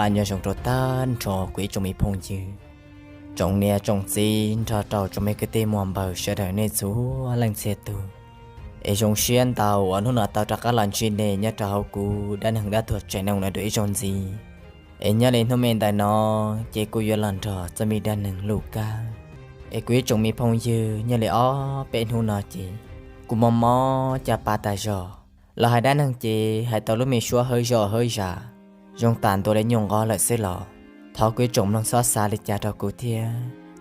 Nyob zoo rau tag nrho kuv ib tsoom me phooj ywg, tsoom niam tsoom txiv nrog rau tsoom me kwv tij muam npawg sawv daws nej txhua leej txhia tus. Es zoo siab ntau uas hnub no tau rov qab los ntsib nej nyob rau hauv kuv dab neeg dab tuag tsev neeg no dua ib zaug ntxiv. Es nyob li hnub me ntawm no ces kuv yuav los nrog txoj me dab neeg Lukab. Es kuv ib tsoom me phooj ywg, nyob li ob peb hnub no ces kuv mob mob caj pas tas zog. Los hais dab neeg ces hais tau lub me suab hawb zoj hawb zam zoo tas ntua li nyuj nqov lawm xwb los thov kuv ib tsoom mloog txhob xav li cas rau kuv thiab.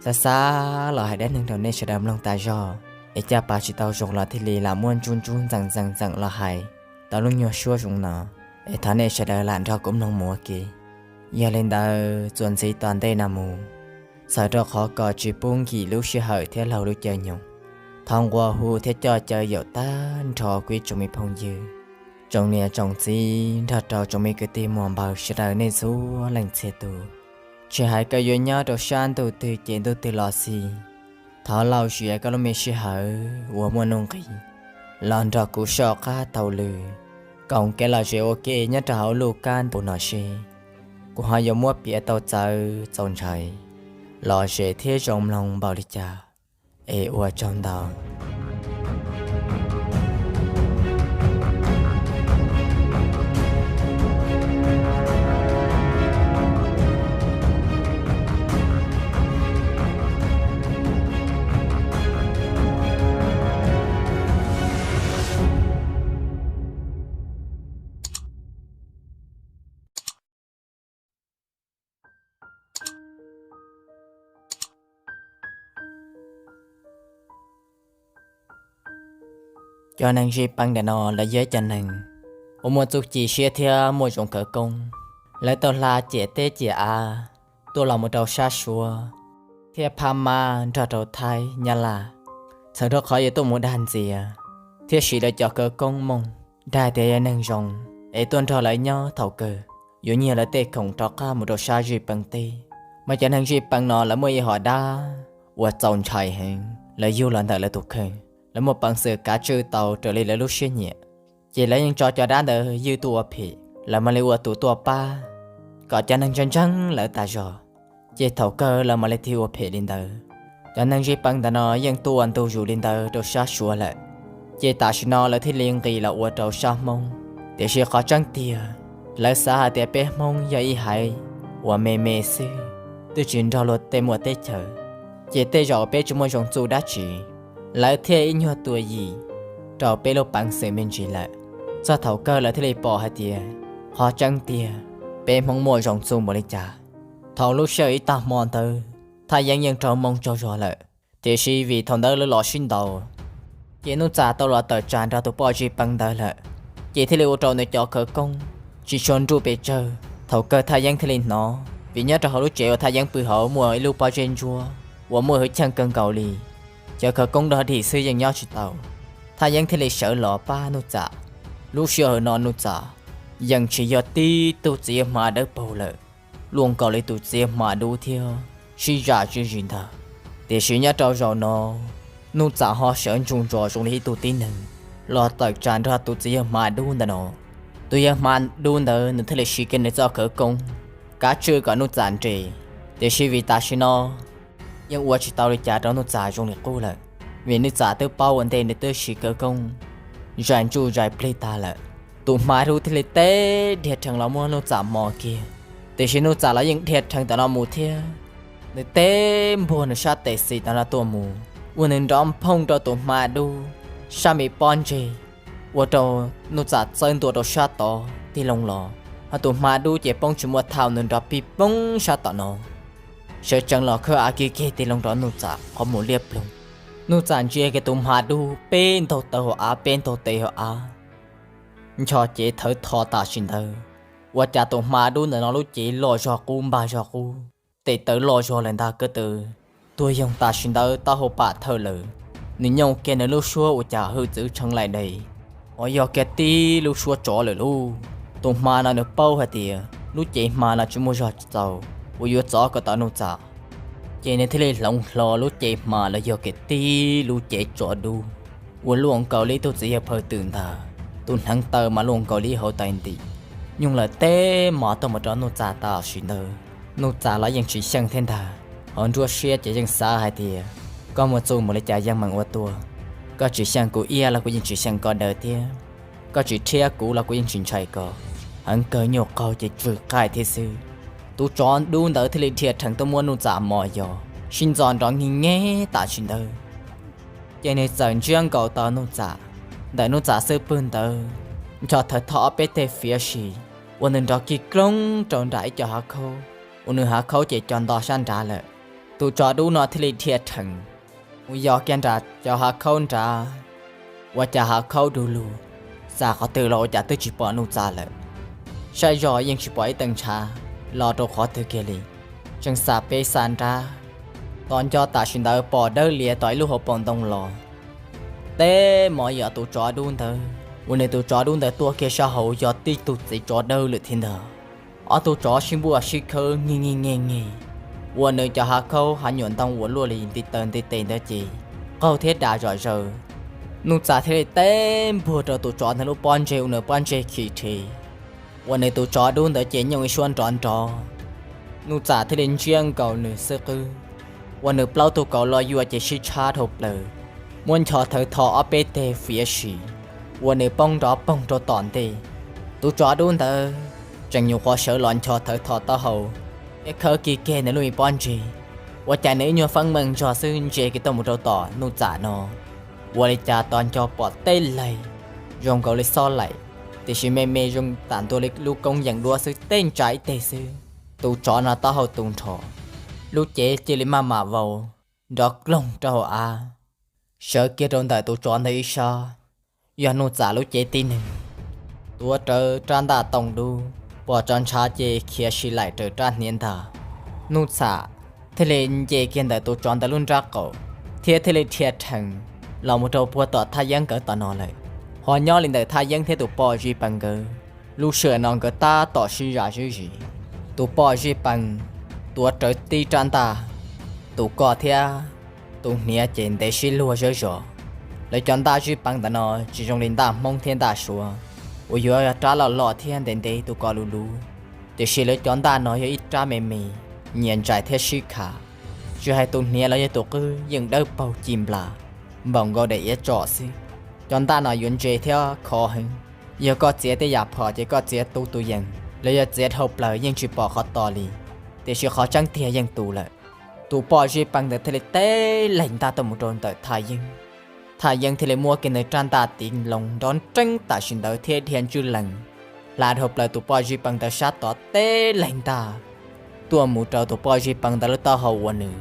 Xav xav los hais dab neeg rau nej sawv daws mloog tas zog, es caj pas tsis tau zoo los thiaj li lam muab ntsub ntsub ntxeem ntxeem ntxeem los hais tau lub nyuag suab zoo no. Es thov nej sawv daws lam nrog kuv mloog mus ua ke. Yog li ntawd txuas ntxiv tom ntej no mus, txhawm rau qhov kom tsis pub nkim lub sij hawm thiab laug lub caij nyoog, thov nqua hu thiab coj caw yaum tag nrho kuv ib tsoom me phooj ywg, tsoom niam tsoom txiv nrog rau tsoom me kwv tij muam npawg sawv daws nej txhua leej txhia tus. Tsis hais koj yuav nyob rau sab ntuj twg ces ntuj twg los xij, thov lauj zias koj lub me sij hawm uas muaj nuj nqis los nrog kuv soj qab taug lw koom kev lom zem ua ke nyob rau hauv Lukab ntu no seb kuv ho yuav muab piav tau txawv txaus ntshai, lom zem thiab zoo mloog npaum li cas. Es ua tsaug ntau. Cov neeg zij peev ntawm no lawv yog cov neeg uas muaj txuj ci siab thiab muaj zoo khawv koob. Lawv tau hla ciam teb ciam av tuaj los mus rau sab Suav thiab Phab Mab nrog rau Thaib Nyab Laj, txhawm rau qhov yuav tuaj mus dag ntxias thiab siv lawv cov khawv koob mooj dag tias yog neeg zoo es tuaj nrog lawv nyob thaum kawg yuav nyiag lawv tej khoom rov qab mus rau sab zij peev teb. Mas cov neeg zij peev no lawv muaj ib hom dab uas txaus ntshai heev, lawv yug los ntawm lawv tus kheej, lawv muaj peev xwm kav tswj tau raws li lawv lub siab nyiam. Ces lawv yeej tso cov dab ntawd ywj tuaj ua phem, lawv mam li ua tus tuaj pab kom cov neeg ntseeg ntseeg lawv tas zog, ces thaum kawg lawv mam li tig ua phem li ntawd. Cov neeg zij peev ntawm no yeej tuaj ua ntu zus li ntawd rau sab Suav lawm, ces tam sim no lawv thiaj li nqis los ua rau sab Hmoob. Tiam sis qhov tseeb tiag, lawv xav hais tias peb Hmoob yog ib haiv uas me me xwb, twb tsis nrog luag tej muaj teb chaws, ces tej zaum peb tsis muaj zoo txuj dab tsi, lawv thiaj ib nyuag tuaj yim rau peb lub peev xwm me ntsis lawm. Txog thaum kawg lawv thiaj li pom hais tias qhov tseeb tiag peb Hmoob muaj zoo txuj npaum li cas. Thaum lub sij hawm ib tag hmo ntawd Thaj Yeeb yeej raug moo tsaug zog lawm, tiam sis vim thaum ntawd lawv los sib ntaus, ces Nuj Txam tau los tawm tsam nrog tus poj zij peev ntawd lawm, ces thiaj li ua rau nws cov khawv koob tsis tshua nruj pes tsawg. Thaum kawg Thaj Yeeb thiaj li hnov, vim nyob rau hauv lub tsev uas Thaj Yeeb pw hauv muaj ib lub pob zeb ntsuab uas muaj hwj chim kawg nkaus li, cov khawv koob dog dig xwb yeej nyob tsis tau. Thaj Yeeb thiaj li sawv los pab Nuj Txam. Lub sij hawm no Nuj Txam yeej tsis yog tib tug txiv hma dawb paug lawm, luaj nkaus li tus txiv hma dub thiab sib zam zuj zus ntag. Tiam sis nyob rau zaum no, Nuj Txam ho sawv ntsug ntsos zoo li ib tug tib neeg los tawm tsam nrog tus txiv yawg hma dub ntawd no. Tus yawg hma dub ntawd nws thiaj li siv kiag nws txoj khawv koob kav tswj kom Nuj Txam nres, tiam sis vim tam sim no yeej ua tsis tau li cas rau Nuj Txam zoo li qub lawm, vim Nuj Txam twb paub ua ntej nws twb siv khawv koob zais ntsuj zais plig tag lawm. Tus hma dub thiaj li teb dhia rhees los muab Nuj Txam mos kiag, tiam sis Nuj Txam los yeej dhia rhees tam no mus thiab. Nws teb npuag nws sab tes xis tam no tuaj mus, ua nws nrov nphooj rau tus hma dub sab me pob ntseg, ua rau Nuj Txam txawb ntua rau sab tod tig loo los, ho tus hma dub ces poob tsis muaj thaum nws nrov pig poob sab tom no, sawv tsees los khawb av kiag kiag tig loo rau Nuj Txam qhov muag liab ploog. Nuj Txam ntsia kiag tus hma dub peb ntaug taw hauv av peb ntaug tes hauv av, ncho cev thawv tho tam sim ntawd, ua cas tus hma dub ntawm no lub cev loj zog qub npag zog qub, tes taw loj zog lawm ntag ko taw. Tuag yoog tam sim ntawd taub hau pam thawj lawm, nws nyooj kiag nws lub suab ua cas hwj txwv tshee laim dais. Uas yog kiag tib lub suab tsov lawm lauj. Tus hma no nws paub hais tias lub cev hma no tsis muaj zog txaus uas yuav txov kom tau Nuj Txam, ces nws thiaj li hloov hlo lub cev hma los yog kiag tib lub cev tsov dub uas luaj nkaus li ib tug txiv yawg phaw twm ntag. Tus hneev taw mas luaj nkaus li ib hauv tais ntim, Nyooj lawm teb mov tuaj mus rau Nuj Txam tam sim ntawd. Nuj Txam los yeej tsis xyeej thiab ntag, hauv nruab siab ces yeej xav hais tias, koj muaj txuj mus li cas yeej meem ua tuaj, koj tsis xyeej kuv iab los kuv yeej tsis xyeej koj daw thiab, koj tsis rhiab kuv los kuv yeej tsis ntshai koj. Heev kawg nyuj qaug ces tsw qaij thiab xwb. Tus tsov dub ntawd thiaj li dhia rhees tuaj muab Nuj Txam mos yos sib ntxo nrov nyig nyeg tam sim ntawd. Ces nws txawm ntsiab nkaus tau Nuj Txam, ntawm Nuj Txam xub pwg ntawd ncho thawv tho ob peb teg fiav sim, uas nws nrov kig kloog rau nram ib co hav khaub, uas nws hav khaub ces co nto sab nrad lawm. Tus tsov dub no thiaj li dhia rhees mus yos kiag nram cov hav khaub nrad, ua cas hav khaub du lug, xauj qhov twg los ua cas twb tsis pom Nuj Txam lawm. Saib zog yeej tsis pom ib teev ntshav los rau qhov twg kiag li. Tseem xauj pem xauj nrad, tom nco tam sim ntawd pom dawb lias tom ib lub hauv paus ntoo los. Teb mov yos tus tsov dub ntawd, uas nws tus tsov dub ntawd tuaj kiag sab hauv yog tib tug txiv tsov dawb lawm thiab ntag. Ob tug tsov sib npuaj sib khawb nyig nyig nyeg nyeg, uas nws cov hav khaub hav nyuam ntoo uas luaj li nti taw nti tes ntawd ces qaug thiab dam zom zaws. Nuj Txam thiaj li teb npuag rau tus tsov ntawd lub pob ntseg uas nws pob ntseg khi rhe, uas nws tus tsov dub ntawd ces nyooj ib suab nrov nrov. Nuj Txam thiaj li ntsiab nkaus nws xub qwb, uas nws plaub tug kauv los yuav ces sib tshab dhau plaws, muab ncho thawv tho ob peb teg fiav sim, uas nws poob nrov poog rau tom ntej. Tus tsov dub ntawd tseem nyuam qhuav sawv los ncho thawv tho taub hau thiab khawb kig keg nws lub me pob ntseg, ua cas nws ib nyuag feeb meej zog xwb ntsia kiag tuaj mus rau tom Nuj Txam no, ua li cas tom nco pom tej laig zoo nkaus li xob laim, tiam sis me me zoo tam ntua li lub koob yees duab xwb, tej ntsa ib teg xwb. Tus tsov no taub hau tu nrho, lub cev cia li maj mam vau nrov kloog rau hauv av. Sawv kiag rau ntawm tus tsov ntawd ib sab, yog Nuj Txam lub cev tib neeg, tuav rawv rab ntaj tooj dub, pom tso ntshav ces khiav si laim raws rab hniav ntag. Nuj Txam thiaj li nce kiag ntawm tus tsov ntawd lub nrab qaum, thiab thiaj li dhia rhees los mus rau puag tom Thaj Yeeb nkawd tom no lawm. Ho nyob li ntawm Thaj Yeeb thiab tus poj Zij Pees nkawd, lub sij hawm no nkawd tab tom sib zam sib zis. Tus poj Zij Pees tuav rawv tib rab ntaj, tus ko thiab tus hniav ces ntev sib luag zawv zos. Lawv cov ntaj Zij Pees ntawm no tsis zoo li ntaj Hmoob thiab ntaj Suav uas yuav rab loj loj thiab ntev ntev tus ko luv luv, tiam sis lawv cov ntaj no yog ib rab me me, nyiam ntsais thiab sib khav. Tsis hais tus hniav los yog tus qwb yeej dawb paug ci nplas, npaum nkaus daim iav tsom xwb. Cov ntaj no yuav ntse thiab khov heev. Yog koj txiav tej yam phom ces koj txiav tu tus yees los yog txiav dhau plaws yeej tsis pom qhov to li, tiam sis qhov tseeb tiag yeej tu lawm. Tus poj Zij Pees ntawd thiaj li teb laig ntaj tuaj mus rau ntawm Thaj Yeeb. Thaj Yeeb thiaj li muab kiag nws rab ntaj tiv loo nrov nreeb tam sim ntawd thiab dhia ntswj lees hla dhau plaws tus poj Zij Pees ntawd sab tod teb laig ntaj tuaj mus rau tus poj Zij Pees ntawd lub taub hau uas nws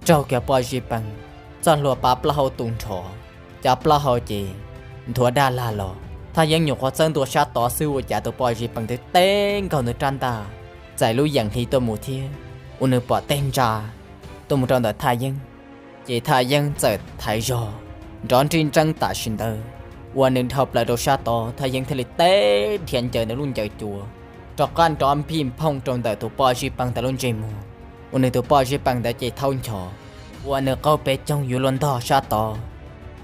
raug kiag poj Zij Pees txoj hlua pav plaub hau tu nrho, cov plaub hau ces nthuav dag lag los. Thaj Yeeb nyuam qhuav txawb ntua sab tod xwb ua cas tus poj Zij Pees twb teb nkaug nws rab ntaj txais lub yees hli tuaj mus thiab, ua nws pom tej ntsa tuaj mus rau ntawm Thaj Yeeb. Ces Thaj Yeeb txawm thaiv zog nrov nrij nreeb tam sim ntawd, ua nws dhau plaws rau sab tod, Thaj Yeeb thiaj li teb dhia ncaws nws lub ncaws cua rov qab nrov npij nphooj rau ntawm tus poj Zij Pees ntawd lub ntsej muag, ua nws tus poj Zij Pees ntawd ces thaub nchos, ua nws qaug pes coog yuav luag ntog sab tod.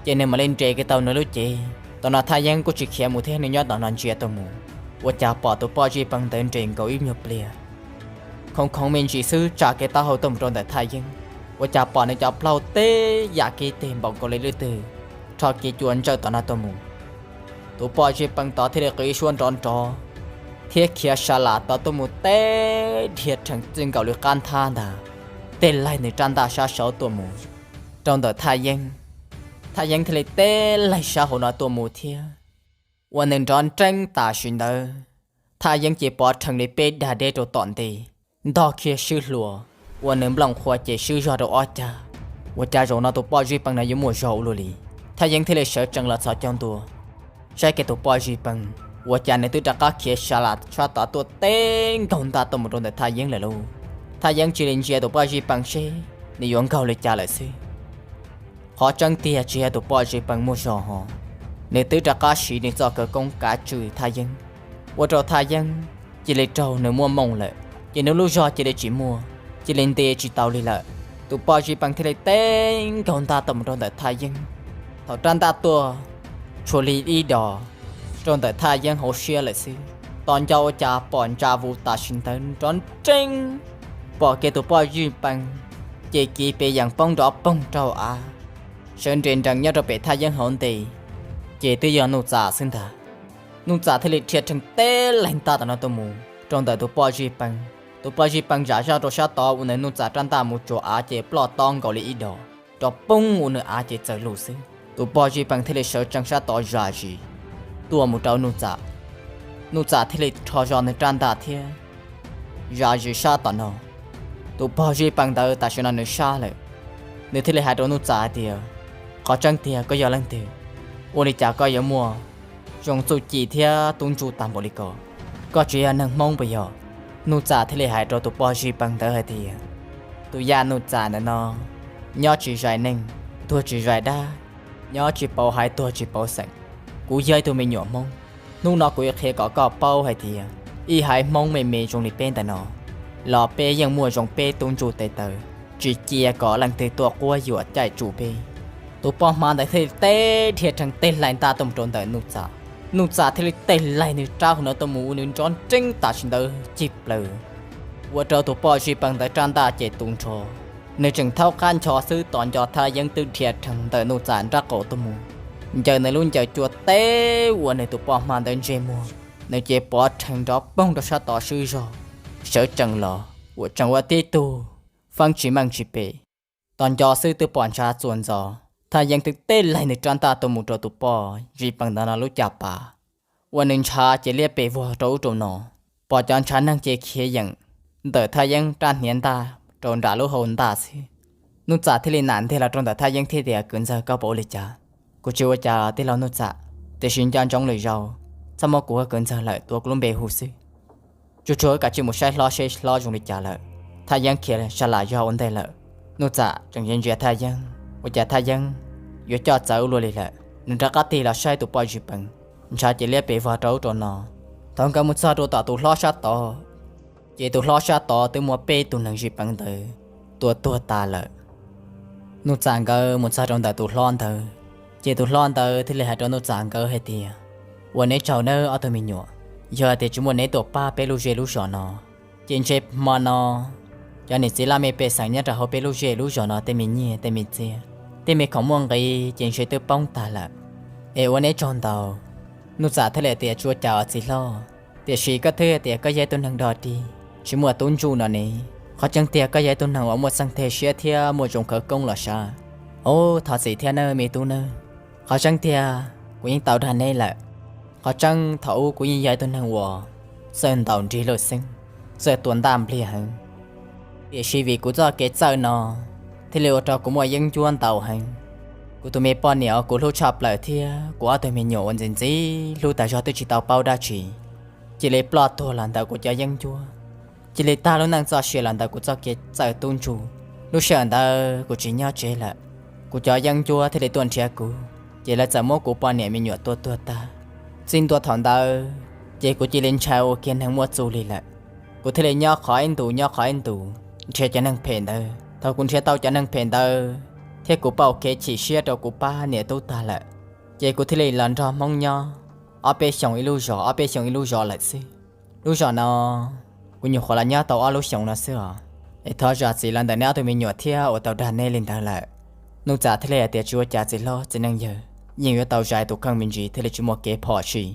Ces nws mam li nres kiag tau nws lub cev. Tom no Thaj Yeeb kuj tsis khiav mus thiab, nws nyob tom no ntsia tuaj mus, ua cas pom tus poj Zij Pees ntawd nres nkaus ib nyuag pliag, khoov khoov me ntsis xwb tsa kiag taub hau tuaj mus rau ntawm Thaj Yeeb, ua cas pom nws cov plaub hau teb yam kev teg npaum nkaus li leej twg rho kev cua ntsawj tom no tuaj mus. Tus poj Zij Pees tod thiaj li qw ib suab nrov nrov thiab khiav sa lam tod tuaj mus teb dhia rhees txij nkaus li qab nthab ntag, teb laig nws rab ntaj sab saud tuaj mus rau ntawm Thaj Yeeb. Thaj Yeeb thiaj li teb laig sab hauv no tuaj mus thiab. Ua nws nrov nreeb tam sim ntawd, Thaj Yeeb ces pov rhees li peb dag deb rau tom ntej, ntog kiag swb hlua, ua nws nplooj qhuav ces swb zog rau ob cag. Ua cas zaum no tus poj Zij Pees no yuav muaj zog ua luaj li? Thaj Yeeb thiaj li sawv tsees los txhos caug ntua, saib kiag tus poj Zij Pees, ua cas nws twb rov qab khiav sa lam sab tod tuaj teb nkaug ntaj tuaj mus rau ntawm Thaj Yeeb lawm lauj. Thaj Yeeb cia li ntsia tus poj Zij Pees seb nws yuav nkaug li cas lawm xwb. Qhov tseeb tiag tsis yog tus poj Zij Pees muaj zog ho, nws twb rov qab siv nws txoj khawv koob kav tswj Thaj Yeeb, ua rau Thaj Yeeb cia li raug nws muaj moo lawm, ces nws lub zog cia li tsis muaj, cia li nti tsis tau li lawm. Tus poj Zij Pees thiaj li teb nkaug ntaj tuaj mus rau ntawm Thaj Yeeb. Thaum rab ntaj tuaj tshua li ib dos rau ntawm Thaj Yeeb hauv siab lawm xwb, Tos nco ua cas pom ntsa vus tam sim ntawd nrov nreeb, pom kiag tus poj Zij Pees ces kiv pes yees poob nrov poog rau av, sawv nres nrees nyob rau pem Thaj Yeeb hauv ntej, ces twb yog Nuj Txam xwb ntag. Nuj Txam thiaj li dhia rhees teb laig ntaj tom no tuaj mus rau ntawm tus poj Zij Pees. Tus poj Zij Pees zam zaj rau sab tod ua nws Nuj Txam rab ntaj mus tsuas av ces ploj tob nkaus li ib dos, rov poob ua nws av ces txawm lug xwb. Tus poj Zij Pees thiaj li sawv tsees sab tod zam zis tuaj mus rau Nuj Txam. Nuj Txam thiaj li rho zog nws rab ntaj thiab zam zis sab tom no. Tus poj Zij Pees ntawd tam sim no nws sab lawm, nws thiaj li hais rau Nuj Txam hais tias, qhov tseeb tiag koj yog leej twg? Ua li cas koj yuav muaj zoo txuj ci thiab tub ntsuj tag npaum li ko? Koj tsis yog neeg Hmoob puas yog? Nuj Txam thiaj li hais rau tus poj Zij Pees ntawd hais tias, tus yaj Nuj Txam ntawm no nyob tsis zais neeg, tuag tsis zais dab, nyob tsis pauv haiv tuag tsis pauv xeem. Kuv yog ib tug me nyuam Hmoob. Hnub no kuv yuav qhia kom koj paub hais tias ib haiv Hmoob me me zoo li peb ntawm no los peb yeej muaj zoo peb tub ntsuj tes taw, tsis cia kom leej twg tuaj quab yuam caij tsum peb. Tus poj hma ntawd thiaj li teb dhia rhees teb laig ntaj tuaj mus rau ntawm Nuj Txam. Nuj Txam thiaj li teb laig nws rab hauv no tuaj mus ua nws nrov nreeb tam sim ntawd cig plaws, ua rau tus poj Zij Pees ntawd rab ntaj ces tu nrho. Nws tseem thaub qab ncho xwb tos nco Thaj Yeeb twb dhia rhees ntawm Nuj Txam nrab qaum tuaj mus, ncaws nws lub ncaws cua teb ua nws tus poj hma ntawd ntsej muag, nws ces pov rhees nrov poog rau sab tod swb zog, sawv tsees los ua tsees ua tib tug feeb tsis meej tsis pem. Tos nco xwb twb pom ntshav txuas ntxov, Thaj Yeeb twb teb laig nws rab ntaj tuaj mus rau tus poj Zij Pees ntawd no lub caj pas, ua nws ntshav ces liab pes vog rau ub rau no. Pom cov ntshav neeg ces khiav yeem ntawm Thaj Yeeb rab hniav ntaj rau nram lub hau ntaj xwb. Nuj Txam thiaj li nam ntiag los rau ntawm Thaj Yeeb thiab tias, kwv ntxawg, koj puas ua li cas? Kuv tsis ua cas tij laug Nuj Txam, tiam sis nco ntsoov lwm zaus txhob muab kuv ua kwv ntxawg lawm, tuav kuv lub npe hu xwb. Tsuag tsuag wb kav tsij mus saib hlob seb hlob zoo li cas lawm. Thaj Yeeb khiav sa lam zog ua ntej lawm. Nuj Txam tseem ntsia ntsia Thaj Yeeb, ua cas Thaj Yeeb yuav coj txawv ua luaj li lawm. Nws rov qab tig los saib tus poj Zij Pees, ntshav ces liab pes vog rau ub rau no. Thaum nkawd mus txog rau tom tus hlob sab tod, ces tus hlob sab tod twb muaj peb tug neeg Zij Pees ntawd tua tuag tas lawm. Nuj Txam nkawd mus txog rau ntawm tus hlob ntawd, ces tus hlob ntawd thiaj li hais rau Nuj Txam nkawd hais tias, ua neb tsaug nawb ob tug me nyuam, yog tias tsis muaj neb tuaj pab peb lub zej lub zos no, ces ntshe hmo no cov niam txiv laj mej pej xeem nyob rau hauv peb lub zej lub zos no tej me nyiaj tej me txiaj, tej me khoom muaj nqis ces ntshe twb poob tag lawm. Es ua neb tsaug ntau. Nuj Txam thiaj li tias, tsis ua cas os txiv hlob, tiam sis koj twb tias koj yog ib tug neeg dog dig tsis muaj tub ntsuj no ne. Qhov tseeb tiag koj yog ib tug neeg uas muaj txheej teg siab thiab muaj zoo khawv koob los sav. Ub, thov txim thiab nawb me tub nawb. Qhov tseeb tiag kuv yeej tau dag neb lawm. Qhov tseeb thaum ub kuv yeej yog ib tug neeg uas txawj ntaus nrig luj xeeb, txawj tua ntaj npliag heev. Tiam sis vim kuv txoj kev txawj no thiaj li ua rau kuv muaj yeeb ncuab ntau heev. Kuv tus me poj niam uas kuv hlub tshaj plaws thiab kuv ob tug me nyuam uas ntxim ntxim hlub tas zog twb tsis tau paub dab tsi, cia li ploj tuag los ntawm kuv cov yeeb ncuab. Cia li tag lub neej txoj sia los ntawm kuv txoj kev txawj tub ntsuj. Lub sij hawm ntawd kuv tsis nyob tsev lawm, kuv cov yeeb ncuab thiaj li tuaj nrhiav kuv, ces lawv txawm muab kuv poj niam me nyuam tua tuag tag. Txij ntua thaum ntawd ces kuv cia li ntshai ua kiag neeg muaj txuj li lawm. Kuv thiaj li nyob qhov ib ntus nyob qhov ib ntus nrhiav cov neeg phem ntawd. Thaum kuv nrhiav tau cov neeg phem ntawd thiab kuv pauj kev chim siab rau kuv pab niam tub tag lawm, ces kuv thiaj li los nrog Hmoob nyob ob peb xyoos ib lub zos, ob peb xyoos ib lub zos lawm xwb. Lub zos no kuv nyuam qhuav los nyob tau ob lub xyoos no xwb os. Es thov zam txim los ntawm neb ob tug me nyuam thiab uas tau dag neb li ntawd lawm. Nuj Txam thiaj li hais tias, tsis ua cas txiv hlob txiv neej yawg, yeej yuav tau zais tus kheej me ntsis thiaj li tsis muaj kev phom sij.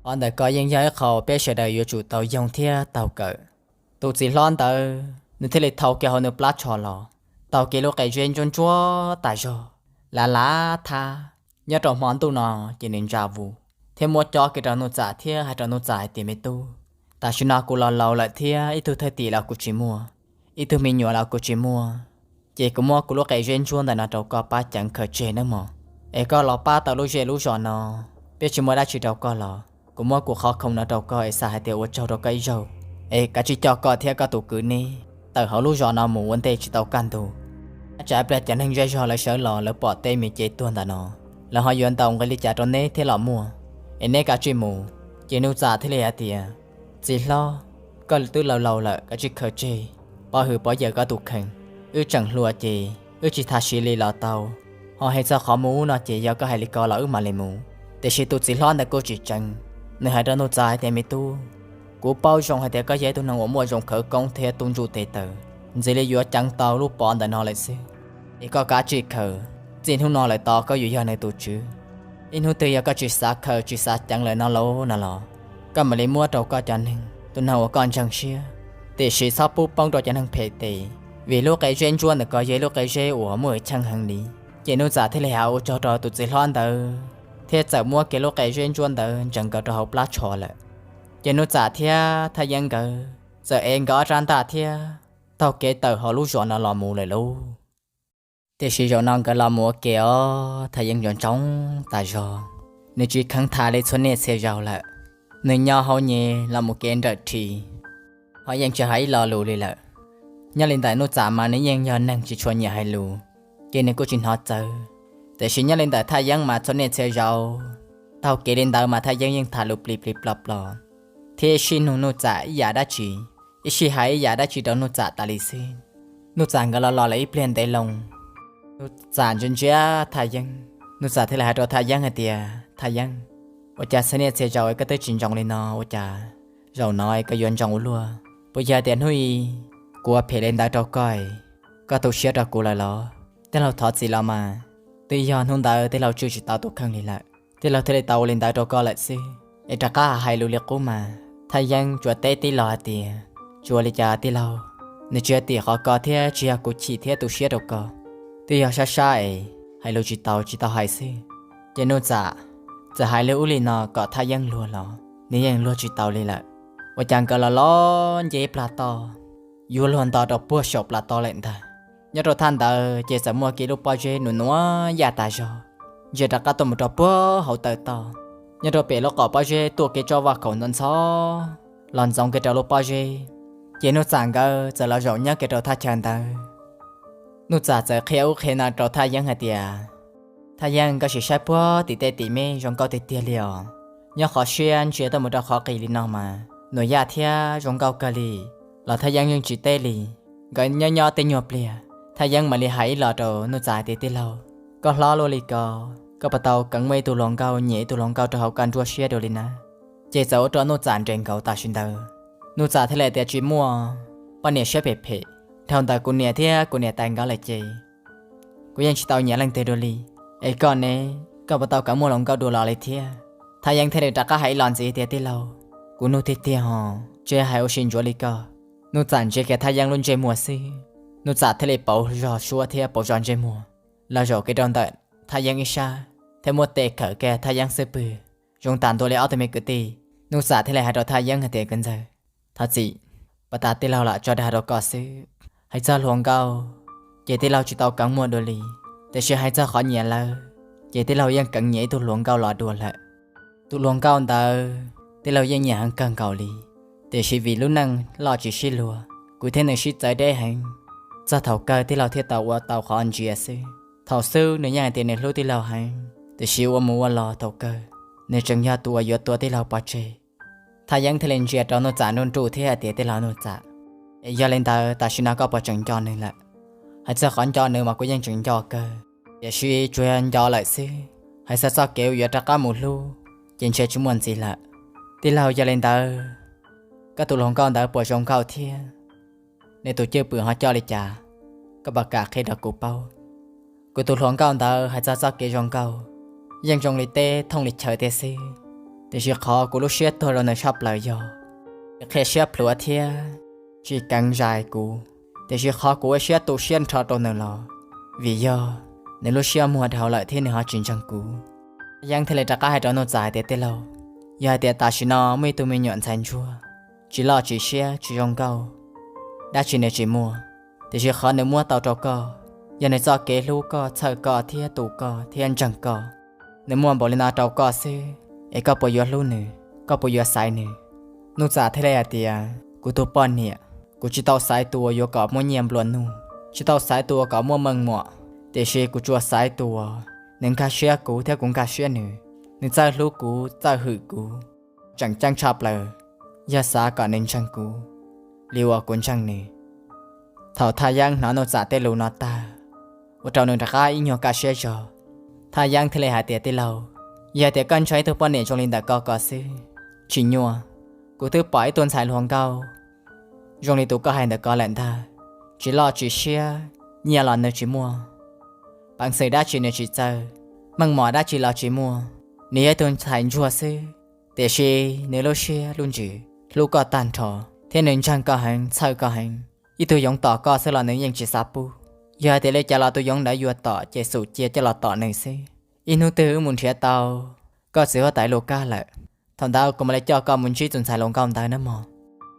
Qhov ntawm ko yeej yog ib qho peb sawv daws yuav tsum tau yoog thiab taug kawm. Tus txiv hlob ntawd nws thiaj li thau kiag hauv nws plab tsho los, taug kev lub qe zeb ntsuab ntsuab tas zog, lav lav thab nyob rau hmo ntuj no, ces nws ntsa vus thiab muab cob kiag rau Nuj Txam thiab hais rau Nuj Txam hais tias, me tub, tam sim no kuv los laus lawm thiab ib tug thwj tim los kuv tsis muaj, ib tug me nyuam los kuv tsis muaj, ces kuv muab kuv lub qe zeb ntsuab ntawm no rau koj pab ceev khaws tseg nawb mog. Es koj los pab tau lub zej lub zos no, peb tsis muaj dab tsi rau koj los kuv muab kuv qhov khoom no rau koj es xav hais tias ua tsaug rau koj ib zaug. Es kav tsij coj koj thiab koj tus kwv neb tawm hauv lub zos no mus ua ntej tsis tau kaj ntug. Tab tsam ib pliag cov neeg zej zog lawv sawv los lawv pom tej me cev tuag ntawm no, lawv ho yuav ntaus nqi li cas rau neb thiab los muaj. Es neb kav tsij mus. Ces Nuj Txam thiaj li hais tias, txiv hlob, koj twb laus laus lawm kav tsij khaws tseg, pov hwm pov yawm koj tus kheej. Wb tseem hluas ces wb tsis tas siv li los tau, ho hais txog qhov mus ub no ces yog koj hais li ko los wb mam li mus. Tiam sis tus txiv hlob ntawd kuj tsis tseev, nws hais rau Nuj Txam hais tias, me tub, Kuv paub zoo hais tias koj yog ib tug neeg uas muaj zoo khawv koob thiab tu ntsuj tes taw, ntxiv li yuav ceev tau lub pov ntawm no lawm xwb. Es koj kav tsij khaws, txij hnub no lawm tod koj yuav yog nws tus tswv. Ib hnub twg yog koj tsis xav khaws tsis xav ceev lawm no lauj no los, koj mam li muab rau koj cov neeg, tus neeg uas koj ntseeg siab. Tiam sis txhob pub poob rau cov neeg phem tes, vim lub qe zeb ntsuab ntawm ko yog ib lub qe zeb uas muaj hwj chim heev li. Ces Nuj Txam thiaj li hais ua tsaug rau tus txiv hlob ntawd, thiab txawm muab kiag lub qe zeb ntsuab ntawd ntsees nkaus rau hauv plab tsho lawm. Ces Nuj Txam thiab Thaj Yeeb nkawd txawm ev nkawd ob rab ntaj thiab taug kev tawm hauv lub zos no los mus lawm lauj. Tiam sis zaum no nkawd los mus ua ke os, Thaj Yeeb ntsoov ntsoov tas zog, nws tsis kheev tham li txhua niaj txhia zaus lawm. Nws nyo hau nyem los mus kev nrawm ris, ho yeej tsis hais ib lo lus li lawm. Nyob li ntawm Nuj Txam mas nws yeej yog neeg tsis tshua nyiam hais lus, ces nws kuj tsis hnov txawv. Tiam sis nyob li ntawm Thaj Yeeb mas txhua niaj txhia zaus taug kev li ntawd mas Thaj Yeeb yeej tham lus plis plis plos plos, thiab ib sij nug Nuj Txam ib yam dab tsi, ib sij hais ib yam dab tsi rau Nuj Txam tas li xwb. Nuj Txam nkawd los los lawm ib pliag ntev loo, Nuj Txam ntsia ntsia Thaj Yeeb, Nuj Txam thiaj li hais rau Thaj Yeeb hais tias, Thaj Yeeb, ua cas txhua niaj txhia zaus es koj twb tsis ntsoov li no, ua cas zaum no es koj yuav ntsoov ua luaj? Puas yog tias hnub i kuv ua phem li ntawd rau koj, koj tu siab rau kuv lawm los? Tij laug thov txim los mas, twb yog hnub ntawd tij laug tswj tsis tau tus kheej li lawm, tij laug thiaj li tau ua li ntawd rau koj lawm xwb. Es rov qab hais lus li qub mas Thaj Yeeb tsuas teb tij laug hais tias, tsis ua li cas tij laug, nws tsis yog tim qhov ko thiab tsis yog kuv chim thiab tu siab rau koj, twb yog sab sab es hais lus tsis tau tsis tau hais xwb. Ces Nuj Txam txawm hais li ub li no kom Thaj Yeeb luag los nws yeej luag tsis tau li lawm. Ua cas nkawd los los nce ib plag toj, yuav luag nto rau puag saum plag toj lawm ntag. Nyob rau thaj ntawd ces txawm muaj kiag lub pob zeb nus nuav yaj tas zog, ntsia rov qab tuaj mus rau puag hauv taw toj. Nyob rau pem lub qom pob zeb tuaj kiag tsob vaj khaum ntxhov ntxhov los ntxoov kiag rau lub pob zeb. Ces Nuj Txam nkawd txawm los zaum nyob kiag rau thaj chaw ntawd. Nuj Txam txawm qhia ub qhia no rau Thaj Yeeb hais tias, Thaj Yeeb, koj sim saib puag tim tej tim me zoo nkauj tiag tiag li os. Nyob qhov siab ntsia tuaj mus rau qhov qis li no mas nuam yaj thiab zoo nkauj kawg li, los Thaj Yeeb yeej tsis teb li. Nkawd nyob nyob tej nyuag pliag, Thaj Yeeb mam li hais ib los rau Nuj Txam hais tias, tij laug, koj hlob luaj li ko, koj puas tau keev muaj ib tug hluas nkauj nyiam ib tug hluas nkauj rau hauv koj nruab siab dua li na? Ces txawm ua rau Nuj Txam nres nkaus tam sim ntawd. Nuj Txam thiaj li tias, tsis muaj, poj niam siab phem phem, dhau ntawm kuv niam thiab kuv niam tais nkawd lawm ces kuv yeej tsis tau nyiam leej twg dua li. Es koj ne, koj puas tau keev muaj hluas nkauj dua los li thiab? Thaj Yeeb thiaj li rov qab hais ib los ntxiv tias, tij laug, kuv nug tiag tiag hos, tsis hais ua si ntsuav li koj. Nuj Txam ntsia kiag Thaj Yeeb lub ntsej muag xwb, Nuj Txam thiaj li pauv zog suab thiab pauv zog ntsej muag los zaum kiag rau ntawm Thaj Yeeb ib sab thiab muab tes khawm kiag Thaj Yeeb xub pwg zoo tas ntua li ob tug me kwv tij. Nuj Txam thiaj li hais rau Thaj Yeeb hais tias, kwv ntxawg, thov txim, puag ta tij laug lam tso dag rau koj xwb. Hais txog hluas nkauj ces tij laug tsis tau keev muaj dua li, tiam sis hais txog qhov nyiam lawv ces tij laug yeej keev nyiam ib tug hluas nkauj los dua lawm. Tus hluas nkauj ntawd tij laug yeej nyiam heev kawg nkaus li, tiam sis vim lub neej loj tsis sib luag, kuv thiab nws sib txawv deb heev. Txog thaum kawg tij laug thiaj tau ua tau qhov ntsia xwb. Thaum xub nws yeej hais tias nws hlub tij laug heev, tiam sis ua mus ua los thaum kawg nws tseem yog tus uas yuav tua tij laug pov tseg. Thaj Yeeb thiaj li ntsia rau Nuj Txam nruj nruj thiab hais tias, tij laug Nuj Txam, es yog li ntawd tam sim no koj puas tseem nco nws lawm? Hais txog qhov nco nws mas kuv yeej tseem nco kawg, tiam sis tsuas yog nco lawm xwb. Hais txog txoj kev uas yuav rov qab mus hlub ces ntshe tsis muaj ntxiv lawm. Tij laug, yog li ntawd koj tus hluas nkauj ntawd puas zoo nkauj thiab? Nws tus cwj pwm ho coj li cas? Koj puas kam qhia rau kuv paub? Kuv tus hluas nkauj ntawd hais txog txoj kev zoo nkauj yeej zoo li teb thooj li chaw tiag xwb, tiam sis qhov kuv lub siab tuag rau nws tshaj plaws yog nws qhia siab plhuav thiab tsis keev zais kuv. Tiam sis qhov kuv ua siab tu siab nrho rau nws los vim yog nws lub siab muag dhau lawm thiab nws ho tsis ntseeg kuv. Yeeb thiaj li rov qab hais rau Nuj Txam hais tias, tij laug, yog hais tias tam sim no muaj ib tug me nyuam ntxhais ntsuag tsis loj tsis siab tsis zoo nkauj, dab tsi nws tsis muaj, tiam sis qhov nws muab tau rau koj yog nws txoj kev hlub koj, txhawj koj thiab tu koj thiab ntseeg koj. Nws muaj npaum li no rau koj xwb, es koj puas yuav hlub nws? Koj puas yuav xaiv nws? Nuj Txam thiaj li hais tias, kuv tus poj niam, kuv tsis tau xaiv tus uas yuav kom muaj nyiaj nplua nuj, tsis tau xaiv tus uas kom muaj meej muam, tiam sis kuv tsuas xaiv tus uas nws nkag siab kuv thiab kuv nkag siab nws, nws txawj hlub kuv txawj hwm kuv. Tseem ceeb tshaj plaws yog xav kom nws ntseeg kuv li uas kuv ntseeg nws. Thaum Thaj Yeeb hnov Nuj Txam tej lus no tag, ua rau nws rov qab ib nyuag kaj siab zog. Thaj Yeeb thiaj li hais tias, tij laug, yog tias koj ntshaw ib tug poj niam zoo li ntawm koj ko xwb, tsim nyuaj Kuv twb pom ib tug ntxhais hluas nkauj zoo li tus koj hais ntawm ko lawm ntag. Tsis loj tsis siab, nyiaj los nws tsis muaj, peev xwm dab tsi nws tsis txawj, meej mom dab tsi los tsis muaj. Nws yog ib tug ntxhais ntsuag xwb, tiam sis nws lub siab lub ntsws hlub koj tag nrho, thiab nws ntseeg koj heev, txhawj koj heev. Ib tug yoov tom koj xwb los nws yeej tsis xav pub. Yog hais tias li cas los tus yoov ntawd yuav tom ces xum cia coj los tom nws xwb. Ib hnub twg wb mus nrhiav tau koj txiv huab tais Lus Kab lawm, thaum ntawd kuv mam li coj koj mus ntsib tus ntxhais hluas nkauj ntawd nawb mog.